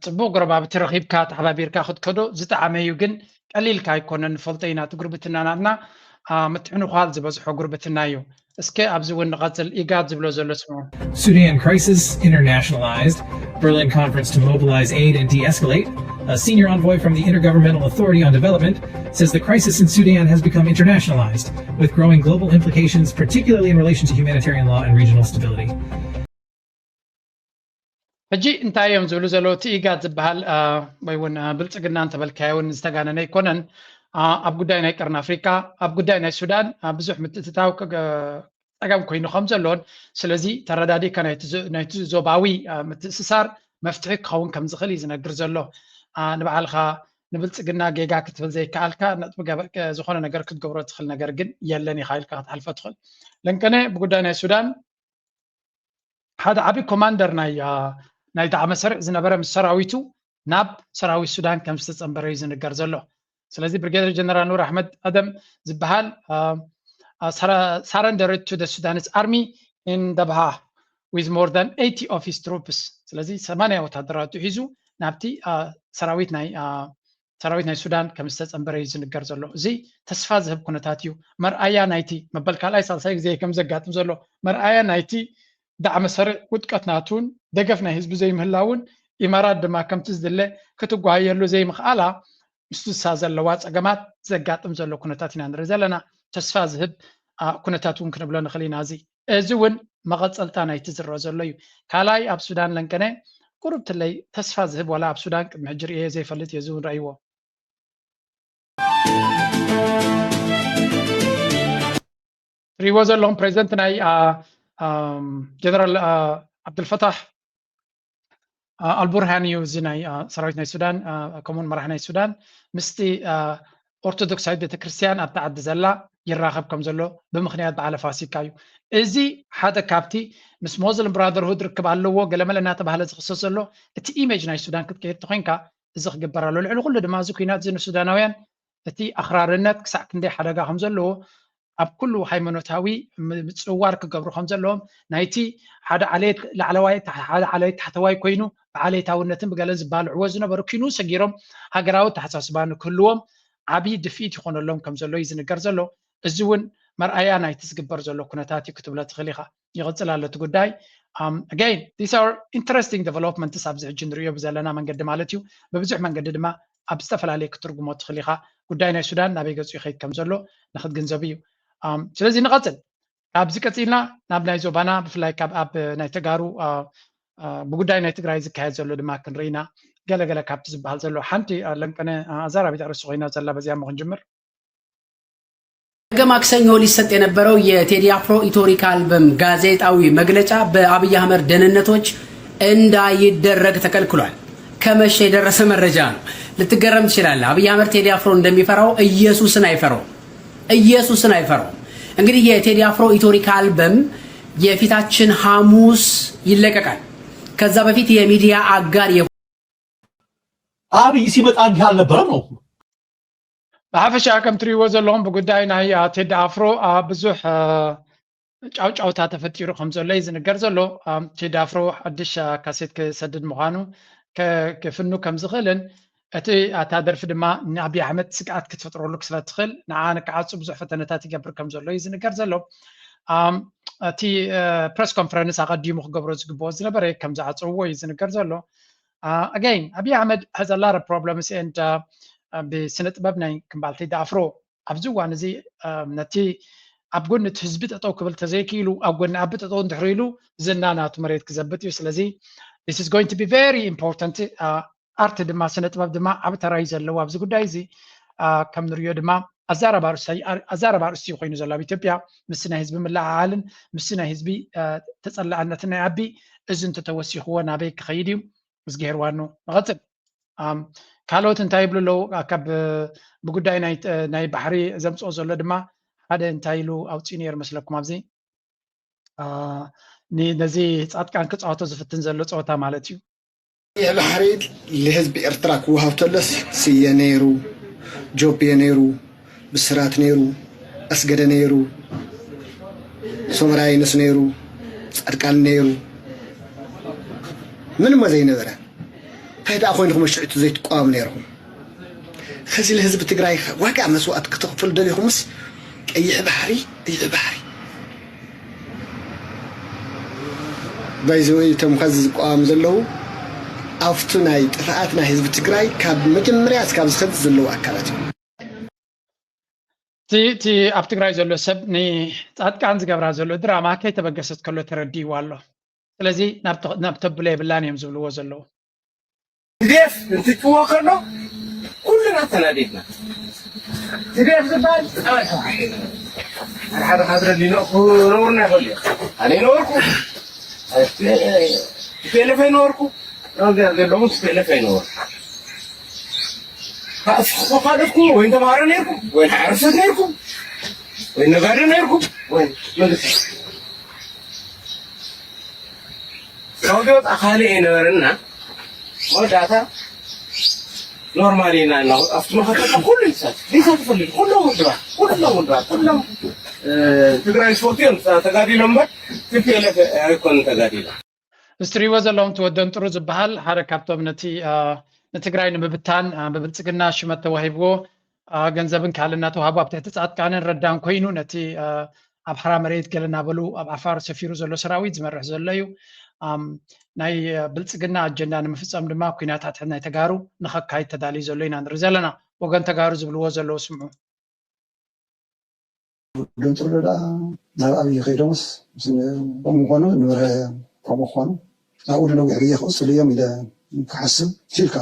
ጽቡቕ ጎረባብቲ ረኺብካ ተሓባቢርካ ክትከዶ ዝጠዓመ እዩ። ግን ቀሊልካ ኣይኮነን ንፈልጦ ኢና እቲ ጉርብትና ናትና ምትሕንዃል ዝበዝሖ ጉርብትና እዩ። እስከ ኣብዚ እውን ንቐጽል። ኢጋድ ዝብሎ ዘሎ ስምዑ። Sudan crisis internationalized. Berlin conference to mobilize aid and de-escalate. A senior envoy from the Intergovernmental Authority on Development says the crisis in Sudan has become internationalized, with growing global implications, particularly in relation to humanitarian law and regional stability. ሕጂ እንታይ እዮም ዝብሉ ዘለዉ? እቲ ኢጋድ ዝበሃል ወይ እውን ብልፅግና እንተበልካዮ እውን ዝተጋነነ ኣይኮነን። ኣብ ጉዳይ ናይ ቀርኒ ኣፍሪካ፣ ኣብ ጉዳይ ናይ ሱዳን ብዙሕ ምትእትታው ጸገም ኮይኑ ከም ዘሎን ስለዚ ተረዳዲእካ ናይቲ ዞባዊ ምትእስሳር መፍትሒ ክኸውን ከም ዝኽእል እዩ ዝነግር ዘሎ። ንባዕልኻ ንብልፅግና ጌጋ ክትብል ዘይከኣልካ ነጥቢ ዝኾነ ነገር ክትገብሮ ትኽእል ነገር ግን የለን ኢኻ ኢልካ ክትሓልፎ ትኽእል። ለንቀነ ብጉዳይ ናይ ሱዳን ሓደ ዓቢ ኮማንደር ናይ ናይ ዳዕመ ሰሪዕ ዝነበረ ምስ ሰራዊቱ ናብ ሰራዊት ሱዳን ከም ዝተጸንበረ እዩ ዝንገር ዘሎ። ስለዚ ብሪጌደር ጀነራል ኑር ኣሕመድ ኣደም ዝበሃል surrendered to the Sudanese army in Dabha with more than eighty of his troops። ስለዚ ሰማንያ ወታደራቱ ሒዙ ናብቲ ሰራዊት ናይ ሰራዊት ናይ ሱዳን ከም ዝተጸንበረ እዩ ዝንገር ዘሎ። እዚ ተስፋ ዝህብ ኩነታት እዩ። መርኣያ ናይቲ መበል ካልኣይ ሳልሳይ ግዜ ከም ዘጋጥም ዘሎ መርኣያ ናይቲ ዳዕመ ሰሪዕ ውድቀት ናቱን ደገፍ ናይ ህዝቢ ዘይምህላውን ኢማራት ድማ ከምቲ ዝድለ ክትጓየሉ ዘይምኽኣላ ምስሳ ዘለዋ ጸገማት ዘጋጥም ዘሎ ኩነታት ኢና ንርኢ ዘለና። ተስፋ ዝህብ ኩነታት እውን ክንብሎ ንኽእል ኢና። እዚ እዚ እውን መቐጸልታ ናይቲ ዝረአ ዘሎ እዩ። ካልኣይ ኣብ ሱዳን ለንቀነ ቁሩብ ትለይ ተስፋ ዝህብ ዋላ ኣብ ሱዳን ቅድሚ ሕጂ ርእየ ዘይፈልጥ እየ እዚ እውን ረእይዎ። ትሪእዎ ዘለኹም ፕሬዚደንት ናይ ጀነራል ዓብዱልፈታሕ ኣልቡርሃን እዩ። እዚ ናይ ሰራዊት ናይ ሱዳን ከምኡውን መራሒ ናይ ሱዳን ምስቲ ኦርቶዶክሳዊት ቤተክርስትያን ኣብቲ ዓዲ ዘላ ይራኸብ ከም ዘሎ ብምክንያት በዓለ ፋሲካ እዩ። እዚ ሓደ ካብቲ ምስ ሞስሊም ብራደርሁድ ርክብ ኣለዎ ገለመለ እናተባህለ ዝኽሰስ ዘሎ እቲ ኢሜጅ ናይ ሱዳን ክትቀይር ተኮይንካ እዚ ክግበር ኣሎ። ልዕሊ ኩሉ ድማ እዚ ኲናት እዚ ንሱዳናውያን እቲ ኣኽራርነት ክሳዕ ክንደይ ሓደጋ ከም ዘለዎ ኣብ ኩሉ ሃይማኖታዊ ምጽዋር ክገብሩ ከም ዘለዎም ናይቲ ሓደ ዓሌት ላዕለዋይ ሓደ ዓሌት ታሕተዋይ ኮይኑ ብዓሌታውነትን ብገለን ዝባልዕዎ ዝነበሩ ኪኑ ሰጊሮም ሃገራዊ ኣተሓሳስባ ንክህልዎም ዓብዪ ድፍኢት ይኾነሎም ከም ዘሎ እዩ ዝንገር ዘሎ። እዚ እውን መርኣያ ናይቲ ዝግበር ዘሎ ኩነታት እዩ ክትብሎ ትኽእል ኢኻ። ይቕጽል ኣሎ እቲ ጉዳይ። Again, these are interesting developments ኣብዚ ሕጂ ንሪኦ ብዘለና መንገዲ ማለት እዩ። ብብዙሕ መንገዲ ድማ ኣብ ዝተፈላለየ ክትርጉሞ ትኽእል ኢኻ። ጉዳይ ናይ ሱዳን ናበይ ገጹ ይኸይድ ከም ዘሎ ንክትግንዘቡ እዩ። ስለዚ ንቐጽል። ካብዚ ቀጺልና ናብ ናይ ዞባና ብፍላይ ካብ ኣብ ናይ ተጋሩ ብጉዳይ ናይ ትግራይ ዝካየድ ዘሎ ድማ ክንርኢ ኢና። ገለገለ ካብቲ ዝበሃል ዘሎ ሓንቲ ለንቀነ ኣዛራቢት ኣርእስቲ ኮይና ዘላ በዚኣ እሞ ክንጅምር። ነገ ማክሰኞ ሊሰጥ የነበረው የቴዲ አፍሮ ኢቶሪካ አልበም ጋዜጣዊ መግለጫ በአብይ አህመድ ደህንነቶች እንዳይደረግ ተከልክሏል። ከመሸ የደረሰ መረጃ ነው። ልትገረም ትችላለህ። አብይ አህመድ ቴዲ አፍሮ እንደሚፈራው ኢየሱስን አይፈራውም። ኢየሱስን አይፈራውም። እንግዲህ የቴዲ አፍሮ ኢቶሪካ አልበም የፊታችን ሐሙስ ይለቀቃል። ከዛ በፊት የሚዲያ አጋር አብይ ሲመጣ እንዲህ አልነበረም ነው። ብሓፈሻ ከም ትሪእዎ ዘለኹም ብጉዳይ ናይ ቴዲ ኣፍሮ ብዙሕ ጫውጫውታ ተፈጢሩ ከም ዘሎ እዩ ዝንገር ዘሎ። ቴዲ ኣፍሮ ሓድሽ ካሴት ክሰድድ ምዃኑ ክፍኑ ከም ዝኽእልን እቲ ኣታ ደርፊ ድማ ንኣብይ ኣሕመድ ስግኣት ክትፈጥረሉ ስለ ትኽእል ንዓ ንክዓፁ ብዙሕ ፈተነታት ይገብር ከም ዘሎ እዩ ዝንገር ዘሎ። እቲ ፕረስ ኮንፈረንስ ኣቐዲሙ ክገብሮ ዝግብኦ ዝነበረ ከም ዝዓፀውዎ እዩ ዝንገር ዘሎ። Again, Abiy Ahmed has a lot of problems and ብስነ ጥበብ ናይ ክምባልቲ ዳፍሮ ኣብዚ እዋን እዚ ነቲ ኣብ ጎኒ እቲ ህዝቢ ጠጠው ክብል ተዘይክኢሉ ኣብ ጎኒ ኣቢ ጠጠው እንድሕር ኢሉ ዝና ናቱ መሬት ክዘብጥ እዩ። ስለዚ this is going to be very important። ኣርቲ ድማ ስነ ጥበብ ድማ ዓብ ተራይ ዘለዎ ኣብዚ ጉዳይ እዚ ከም ንሪዮ ድማ ኣዛረባ ኣርእስቲ ኮይኑ ዘሎ ኣብ ኢትዮጵያ ምስ ናይ ህዝቢ ምልዓዓልን ምስ ናይ ህዝቢ ተፀላእነትን ናይ ኣቢ እዚ እንተተወሲኽዎ ናበይ ክኸይድ እዩ? እዝግሄር ዋኑ ንቐፅል። ካልኦት እንታይ ይብሉ ኣለዉ? ካብ ብጉዳይ ናይ ባሕሪ ዘምፅኦ ዘሎ ድማ ሓደ እንታይ ኢሉ ኣውፅኡ ነይሩ መስለኩም? ኣብዚ ነዚ ፃድቃን ክፃወቶ ዝፍትን ዘሎ ፀወታ ማለት እዩ። ይህ ባሕሪ ልህዝቢ ኤርትራ ክወሃብ ተለስ ስየ ነይሩ፣ ጆብየ ነይሩ፣ ብስራት ነይሩ፣ ኣስገደ ነይሩ፣ ሶመራይንስ ነይሩ፣ ፃድቃን ነይሩ፣ ምንሞ ዘይነበረ እንታይ ደኣ ኮይንኩም ሽዑ ዘይትቋወሙ ነይርኩም? ሕዚ ንህዝቢ ትግራይ ዋጋ መስዋእቲ ክትኽፍሉ ደሊኹምስ ቀይሕ ባሕሪ ቀይሕ ባሕሪ ባይዘወይ እቶም ከዚ ዝቋወሙ ዘለዉ ኣብቱ ናይ ጥፍኣት ናይ ህዝቢ ትግራይ ካብ መጀመርያ እስካብ ዝኸዚ ዘለዉ ኣካላት እዮም። እቲ ኣብ ትግራይ ዘሎ ሰብ ንፃድቃን ዝገብራ ዘሎ ድራማ ከይተበገሰት ከሎ ተረዲእዋ ኣሎ። ስለዚ ናብ ተብሎ የብላን እዮም ዝብልዎ ዘለዉ። ትዴፍ እንትጭዎ ከሎ ኩልና ተናዲድና ትዴፍ ዝበሃል ፀባይ ተዋሒድና ሓደ ሓደ ካድረ ሊኖ ክነውርና ይኽእል እዩ። ኣነ ይነበርኩ ቲፒኤልኤፍ ኣይነበርኩ ሎምስ ቲፒኤልኤፍ ኣይነበርኩ ካስኮ ካልእኩም ወይ ተማሃሮ ነይርኩም ወይ ሓረሰት ነይርኩም ወይ ነጋዶ ነይርኩም ወይ መንግስቲ ሰውዲ ወጣ ካልእ የነበረና መወዳእታ ኖርማል ኢና እና ኣብቲ መኸተታ ኩሉ ይሳት ይሳት ፈልግ ኩሎም ውድባት ኩሎም ውድባት ኩሎም ትግራይ ስፖርት እዮም ተጋዲሎም እምበር ቲፒኤልኤፍ ኣይኮኑን ተጋዲሎም። እዚ ትሪእዎ ዘለኹም እቲ ወደንጥሩ ዝበሃል ሓደ ካብቶም ነቲ ንትግራይ ንምብታን ብብልፅግና ሽመት ተዋሂብዎ ገንዘብን ካልእ እናተዋህቡ ኣብ ትሕቲ ፃድቃንን ረዳን ኮይኑ ነቲ ኣብ ሓራ መሬት ገለ እናበሉ ኣብ ዓፋር ሰፊሩ ዘሎ ሰራዊት ዝመርሕ ዘሎ እዩ። ናይ ብልፅግና ኣጀንዳ ንምፍፀም ድማ ኩናት ኣትሕት ናይ ተጋሩ ንኸካይድ ተዳልዩ ዘሎ ኢና ንርኢ ዘለና። ወገን ተጋሩ ዝብልዎ ዘለዉ ስምዑ። ወደንጥሩ ደኣ ናብ ኣብይ ከይዶምስ ከምኡ ምኾኑ ንብርሀ ከምኡ ክኾኑ ኣብኡ ንነዊሕ ግዜ ክቕፅሉ እዮም ኢለ ክሓስብ ፊልካ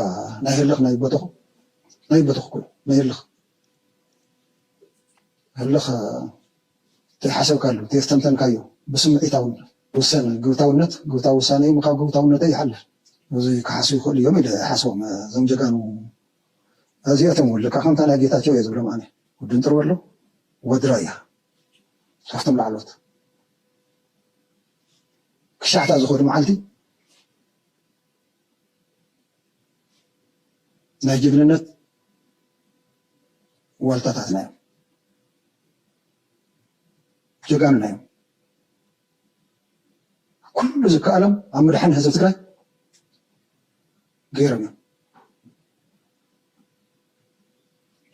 ናይ ህልኽ ናይ በተኹ ናይ በተኹ ኩሉ ናይ ህልኽ ህልኽ ተይሓሰብካሉ ተየስተንተንካዮ ብስምዒታውነት ውሰን ግብታውነት ግብታዊ ውሳነ እዩ ካብ ግብታውነተ ይሓልፍ እዚ ክሓስቡ ይኽእሉ እዮም ኢለ ሓስቦም እዞም ጀጋኑ እዚኣቶም እውን ልካ ከምታ ናይ ጌታቸው እየ ዝብሎም ኣነ ወዲ እንጥርበሎ ወዲ ራያ ካብቶም ላዕሎት ክሻሕታ ዝኸዱ መዓልቲ ናይ ጅግንነት ዋልታታትና እዮም። ጀጋኑና እዮም። ኩሉ ዝከኣሎም ኣብ ምድሓን ህዝቢ ትግራይ ገይሮም እዮም።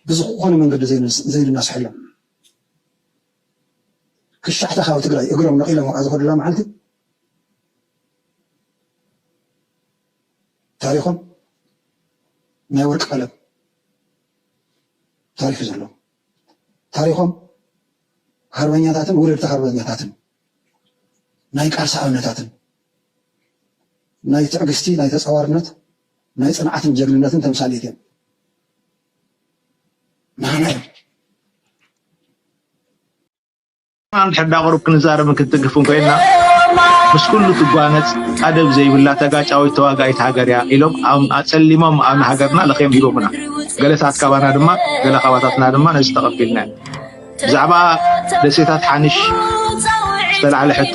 ብዝኾነ መንገዲ ዘይንናስሐሎም፣ ክሻሕታ ካብ ትግራይ እግሮም ነቒሎም ኣብኣ ዝኸዱላ መዓልቲ ታሪኾም ናይ ወርቂ ቀለም ታሪኽ እዩ ዘለዎም። ታሪኾም ሃርበኛታትን ወለድቲ ሃርበኛታትን ናይ ቃልሲ ኣብነታትን ናይ ትዕግስቲ፣ ናይ ተፃዋርነት፣ ናይ ፅንዓትን ጀግንነትን ተምሳሌት እዮም። ንዓና እዮም። እንድሕር ዳ ቁሩብ ክንዛረብን ክንትንክፍን ኮይንና፣ ምስ ኩሉ ትጓነጽ፣ ኣደብ ዘይብላ፣ ተጋጫዊት ተዋጋኢት ሃገር እያ ኢሎም ኣም-፣ ኣጸሊሞም ኣብ ንሃገርና ለኽዮም ሂቦምና። ገለታት ካባና ድማ፣ ገለ ካባታትና ድማ ነዚ ተቐቢልና ኢና። ብዛዕባ ደሴታት ሓንሽ ዝተላዕለ ሕቶ፣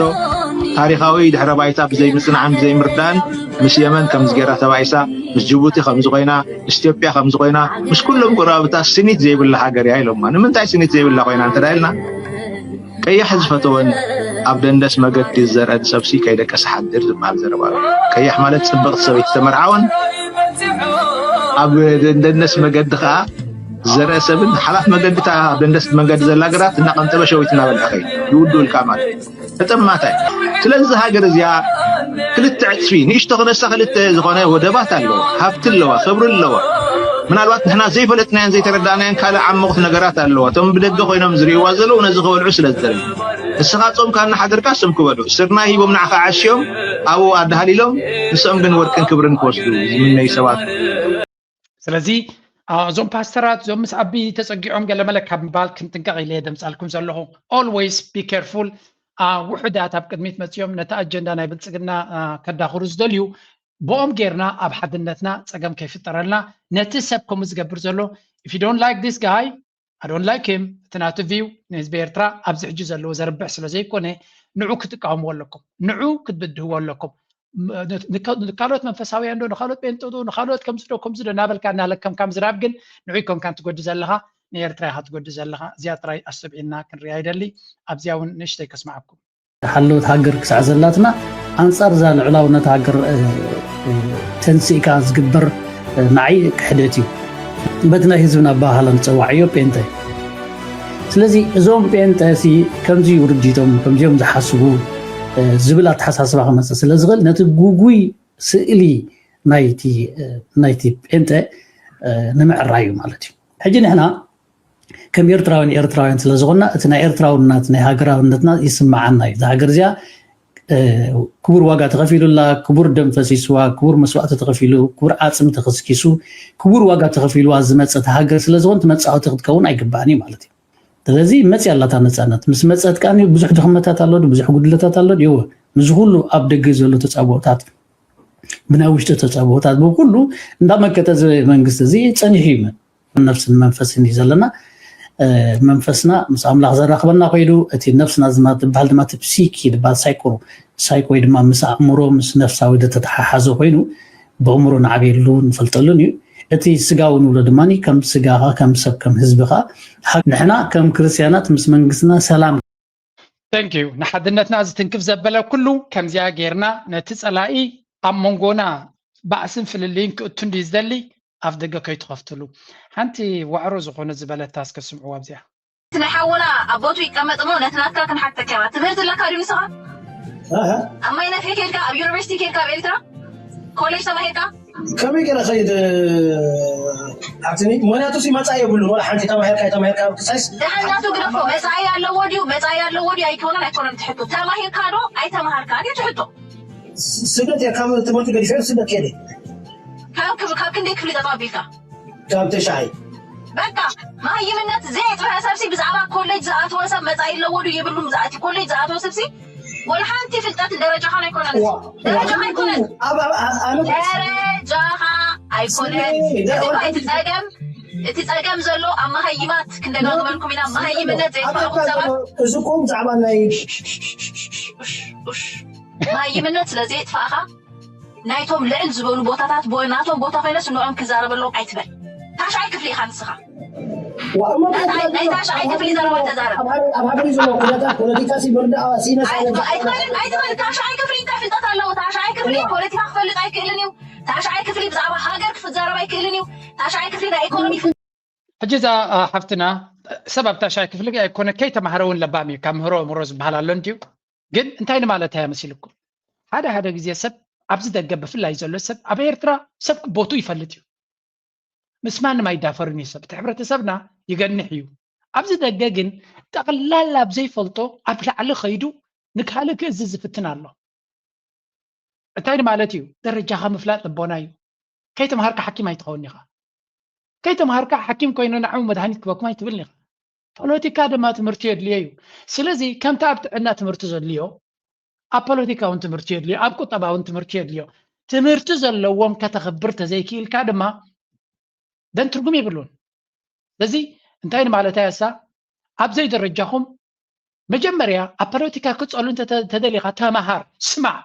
ታሪኻዊ ድሕረ ባይታ ብዘይምጽናዕን ብዘይምርዳእን ምስ የመን ከምዚ ጌራ ተባኢሳ፣ ምስ ጅቡቲ ከምዚ ኮይና፣ ምስ ኢትዮጵያ ከምዚ ኮይና፣ ምስ ኩሎም ጎረባብታ ስኒት ዘይብላ ሃገር እያ ኢሎማ። ንምንታይ ስኒት ዘይብላ ኮይና እንተ ኢልና፣ ቀያሕ ዝፈተወን ኣብ ደንደስ መገዲ ዝዘርአን ሰብሲ ከይደቀሰ ሓድር ዝበሃል ዘረባ ኣሎ። ቀያሕ ማለት ጽብቕቲ ሰበይቲ ተመርዓወን ኣብ ደንደስ መገዲ ከኣ ዝዘርአ ሰብን ሓላፍ መገዲ እታ ደንደስ መገዲ ዘላ ግራት እናቐንጠበ ሸዊት እናበልዐ ከይዱ ይውድኡልካ ማለት እዩ። ተጠማታይ። ስለዚ ሃገር እዚኣ ክልተ ዕጽፊ፣ ንእሽቶ ክነሳ ክልተ ዝኾነ ወደባት ኣለዋ፣ ሃብቲ ኣለዋ፣ ክብሪ ኣለዋ። ምናልባት ንሕና ዘይፈለጥናዮን ዘይተረዳእናዮን ካልእ ዓሞቕቲ ነገራት ኣለዋ። እቶም ብደገ ኮይኖም ዝርእይዋ ዘለዉ ነዚ ክበልዑ ስለ ዝደለዩ። ንስኻ ጾምካ እናሓደርካ እሶም ክበልዑ፣ ስርናይ ሂቦም ንዓኻ ዓሽዮም ኣብኡ ኣዳህሊሎም፣ ንሶም ግን ወርቅን ክብርን ክወስዱ ዝምነዩ ሰባት። ስለዚ አ፣ እዞም ፓስተራት እዞም ምስ ኣቢ ተጸጊዖም ገለመለ ካብ ምባል ክንጥንቀቕ ኢለ እየ ደምጻልኩም ዘለኹ። Always be careful። አ፣ ውሑዳት ኣብ ቅድሚት መጺኦም ነቲ ኣጀንዳ ናይ ብልጽግና አ፣ ከዳኽሩ ዝደልዩ ብኦም ጌርና ኣብ ሓድነትና ጸገም ከይፍጠረልና ነቲ ሰብ ከምኡ ዝገብር ዘሎ if you don't like this guy I don't like him እቲ ናቱ view ንህዝቢ ኤርትራ ኣብዚ ሕጂ ዘለዎ ዘርብሕ ስለ ዘይኮነ ንዑ ክትቃወምዎ ኣለኩም፣ ንዑ ክትብድህዎ ኣለኩም። ንካልኦት መንፈሳውያን ዶ ንካልኦት ጴንጦ ዶ ንካልኦት ከምዚ ዶ ከምዚ ዶ እናበልካ እናለከምካ ምዝራብ ግን ንዑ ይኮንካን ትጎዲ ዘለኻ ንኤርትራ ኢኻ ትጎዲ ዘለኻ። እዚኣ ጥራይ ኣስተብዒልና ክንሪኣ ይደሊ። ኣብዚኣ እውን ንእሽተይ ከስምዓኩም። ሓለወት ሃገር ክሳዕ ዘላትና ኣንጻር እዛ ልዕላውነት ሃገር ተንሲእካ ዝግበር ንዓይ ክሕደት እዩ። በቲ ናይ ህዝብና ኣበሃህላ ንጸዋዕዮ ጴንጠ። ስለዚ እዞም ጴንጠ ሲ ከምዚ ውርጅቶም ከምዚኦም ዝሓስቡ ዝብል ኣተሓሳስባ ክመጽእ ስለ ዝኽእል ነቲ ጉጉይ ስእሊ ናይቲ ናይቲ ጴንጠ ንምዕራይ እዩ ማለት እዩ። ሕጂ ንሕና ከም ኤርትራውያን ኤርትራውያን ስለ ዝኾንና እቲ ናይ ኤርትራውነት ናይ ሃገራውነትና ይስምዓና እዩ። እዛ ሃገር እዚኣ ክቡር ዋጋ ተኸፊሉላ፣ ክቡር ደም ፈሲስዋ፣ ክቡር መስዋእቲ ተኸፊሉ፣ ክቡር ዓጽሚ ተኸስኪሱ፣ ክቡር ዋጋ ተኸፊልዋ ዝመጸት ሃገር ስለ ዝኾነት መጻወቲ ክትከውን ኣይግባእን እዩ ማለት እዩ። ስለዚ መጽያ ኣላታ ነጻነት ምስ መጸት ከኣ ብዙሕ ድኽመታት ኣሎ፣ ብዙሕ ጉድለታት ኣሎ። እወ፣ ምስዚ ኩሉ ኣብ ደገ ዘሎ ተጻብኦታት ብናይ ውሽጢ ተጻብኦታት ብኩሉ እንዳመከተ እዚ መንግስቲ እዚ ጸኒሑ እዩ። ነፍስን መንፈስን እዩ ዘለና። መንፈስና ምስ ኣምላኽ ዘራኽበና ኮይኑ እቲ ነፍስና ዝማ ትበሃል ድማ እቲ ፕሲኪ ዝበሃል ሳይኮ ሳይኮ ወይ ድማ ምስ ኣእምሮ ምስ ነፍሳዊ ዝተተሓሓዘ ኮይኑ ብእምሮ ንዓብየሉ ንፈልጠሉን እዩ። እቲ ስጋዊ ንብሎ ድማ ከም ስጋኻ ከም ሰብ ከም ህዝብኻ ንሕና ከም ክርስትያናት ምስ መንግስትና ሰላም Thank you ንሓድነትና ዝትንክፍ ዘበለ ኩሉ ከምዚኣ ጌርና ነቲ ጸላኢ ኣብ መንጎና ባእስን ፍልልይን ክእቱ እንድዩ ዝደሊ ኣፍ ደገ ከይትኸፍትሉ። ሓንቲ ዋዕሮ ዝኾነ ዝበለታ እስከ ስምዕዋ ኣብዚኣ። ናይ ሓውና ኣብ ቦትኡ ይቀመጥ እሞ ነቲ ናትካ ክንሓተካ ኢና። ትምህርቲ ኣለካ ድዩ ንስኻ? ኣብ ማይ ነፍሒ ከይድካ ኣብ ዩኒቨርሲቲ ከይድካ ኣብ ኤርትራ ኮሌጅ ተማሂርካ? ከመይ ገይረ ኸይድ ኣብቲ ኒት ምክንያቱ ሲ መፃኢ የብሉን ወላ ሓንቲ ተማሂርካ ኣይተማሂርካ ክሳይስ ደሓን ናቱ ግደፎ መፃኢ ኣለዎ ድዩ መፃኢ ኣለዎ ድዩ ኣይኮነን ኣይኮነን ትሕቶ ተማሂርካ ዶ ኣይተማሃርካ ድዩ ትሕቶ ስደት እየ ካብ ትምህርቲ ገዲፈ ስደት ከይደ ካብ ካብ ክንደይ ክፍሊ ጠጠው ኣቢልካ ካብ ተሻሂ በቃ መሃይምነት ዘየጥረሐ ሰብሲ ብዛዕባ ኮሌጅ ዝኣተወ ሰብ መፃኢ ኣለዎ ዶ የብሉን እቲ ኮሌጅ ዝኣተወ ሰብሲ ወላ ሓንቲ ፍልጠት ደረጃኻን ኣይኮነን ደረጃኻ ኣይኮነን ደረጃኻ ኣይኮነን እቲ ፀገም እቲ ፀገም ዘሎ ኣብ መሃይማት ክንደጋግመልኩም ኢና መሃይምነት ዘይትፈለኹም ሰባት እዚ እኮ ብዛዕባ ናይ መሃይምነት ስለዘየጥፋእኻ ናይቶም ልዕል ዝበሉ ቦታታት ናቶም ቦታ ኮይነስ ንኦም ክዛረበሎም ኣይትበል። ታሽዓይ ክፍሊ ኢኻ ንስኻ። ኣብ ናይ ታሽዓይ ክፍሊ ዘረባ ተዛረብ። ሃገር ዘሎ ኩነታት ፖለቲካ ሲበርዳ ሲነስ ኣይትበል። ታሽዓይ ክፍሊ እንታይ ፍልጠት ኣለዎ? ታሽዓይ ክፍሊ ፖለቲካ ክፈልጥ ኣይክእልን እዩ። ታሽዓይ ክፍሊ ብዛዕባ ሃገር ክዛረብ ኣይክእልን እዩ። ታሽዓይ ክፍሊ ናይ ኢኮኖሚ ሕጂ እዛ ሓፍትና ሰብ ኣብ ታሽዓይ ክፍሊ ኣይኮነ ከይተማሃረ እውን ለባም እዩ። ካብ ምህሮ እምሮ ዝበሃል ኣሎ እንድዩ። ግን እንታይ ንማለት እያ መሲልኩም? ሓደ ሓደ ግዜ ሰብ ኣብዚ ደገ ብፍላይ ዘሎ ሰብ ኣብ ኤርትራ ሰብ ቦቱ ይፈልጥ እዩ። ምስ ማንም ኣይዳፈርን እዩ ሰብ። እቲ ሕብረተሰብና ይገንሕ እዩ። ኣብዚ ደገ ግን ጠቕላላ ኣብ ዘይፈልጦ ኣብ ላዕሊ ከይዱ ንካልእ ክእዝዝ ዝፍትን ኣሎ። እንታይ ማለት እዩ? ደረጃኻ ምፍላጥ ልቦና እዩ። ከይተምሃርካ ሓኪም ኣይትኸውን ኢኻ። ከይተምሃርካ ሓኪም ኮይኑ ንዓው መድሃኒት ክበኩም ኣይትብልን ኢኻ። ፖለቲካ ድማ ትምህርቲ የድልዮ እዩ። ስለዚ ከምቲ ኣብ ጥዕና ትምህርቲ ዘድልዮ ኣብ ፖለቲካ እውን ትምህርቲ የድልዮ፣ ኣብ ቁጠባ እውን ትምህርቲ የድልዮ። ትምህርቲ ዘለዎም ከተኽብር ተዘይክኢልካ ድማ ደን ትርጉም የብሉን። ስለዚ እንታይ ንማለት እያ እሳ ኣብ ዘይደረጃኹም መጀመርያ ኣብ ፖለቲካ ክጸሉ እንተ ተደሊኻ ተማሃር፣ ስማዕ፣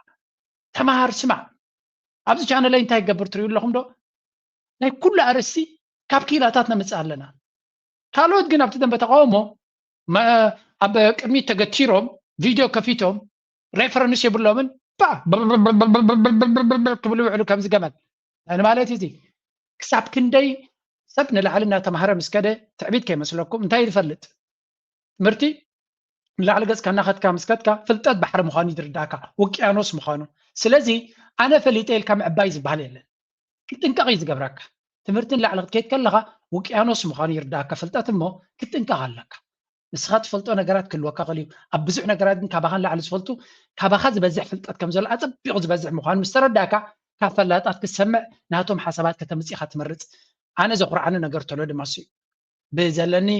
ተማሃር፣ ስማዕ። ኣብዚ ቻነለይ እንታይ ይገብር ትሪኡ ኣለኹም ዶ? ናይ ኩሉ ኣርእስቲ ካብ ክኢላታት ነምጽእ ኣለና። ካልኦት ግን ኣብቲ ደንበ ተቃውሞ ኣብ ቅድሚት ተገቲሮም ቪድዮ ከፊቶም ሬፈረንስ የብሎምን ባ ክብሉ ይውዕሉ ከምዚ ገመል ንማለት እዚ ክሳብ ክንደይ ሰብ ንላዕሊ እናተማሃረ ምስ ከደ ትዕቢት ከይመስለኩም እንታይ ይፈልጥ ትምህርቲ ንላዕሊ ገጽካ እናኸድካ ምስ ከድካ ፍልጠት ባሕሪ ምዃኑ ይርዳእካ ውቅያኖስ ምዃኑ ስለዚ ኣነ ፈሊጠ ኢልካ ምዕባይ ዝበሃል የለን ክጥንቀቕ እዩ ዝገብረካ ትምህርቲ ንላዕሊ ክትከይድ ከለኻ ውቅያኖስ ምዃኑ ይርዳእካ ፍልጠት እሞ ክትጥንቀቕ ኣለካ ንስኻ ትፈልጦ ነገራት ክህልወካ ክእል እዩ ኣብ ብዙሕ ነገራት ግን ካባኻ ንላዕሊ ዝፈልጡ ካባኻ ዝበዝሕ ፍልጠት ከም ዘሎ ኣጸቢቑ ዝበዝሕ ምዃኑ ምስ ተረዳእካ ካብ ፈላጣት ክትሰምዕ ናቶም ሓሳባት ከተምጽእ ኢኻ ትመርጽ ኣነ ዘኹርዓኒ ነገር ተሎ ድማ እሱ እዩ ብዘለኒ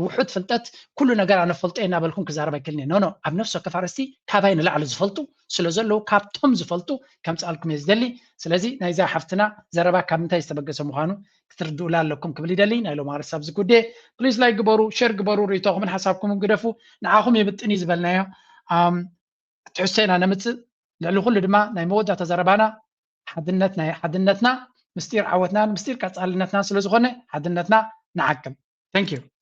ውሑድ ፍልጠት ኩሉ ነገር ኣነ ፈልጦ እናበልኩም ክዛረብ ኣይክእልን እየ ኖኖ ኣብ ነፍሲ ወከፍ ኣርእስቲ ካባይ ንላዕሊ ዝፈልጡ ስለ ዘለዉ ካብቶም ዝፈልጡ ከምፅኣልኩም እየ ዝደሊ ስለዚ ናይዛ ሓፍትና ዘረባ ካብ ምንታይ ዝተበገሰ ምዃኑ ክትርድኡላ ኣለኩም ክብል ይደሊ ናይ ሎማርስ ኣብዚ ጉዴ please like ግበሩ share ግበሩ ርእቶኹምን ሓሳብኩምን ግደፉ ንዓኹም የብጥን እዩ ዝበልናዮ ትሕዝቶ ኢና ነምፅእ ልዕሊ ኩሉ ድማ ናይ መወዳእታ ዘረባና ሓድነት ናይ ሓድነትና ምስጢር ዓወትናን ምስጢር ቀፃልነትናን ስለዝኾነ ሓድነትና ንዓቅብ thank you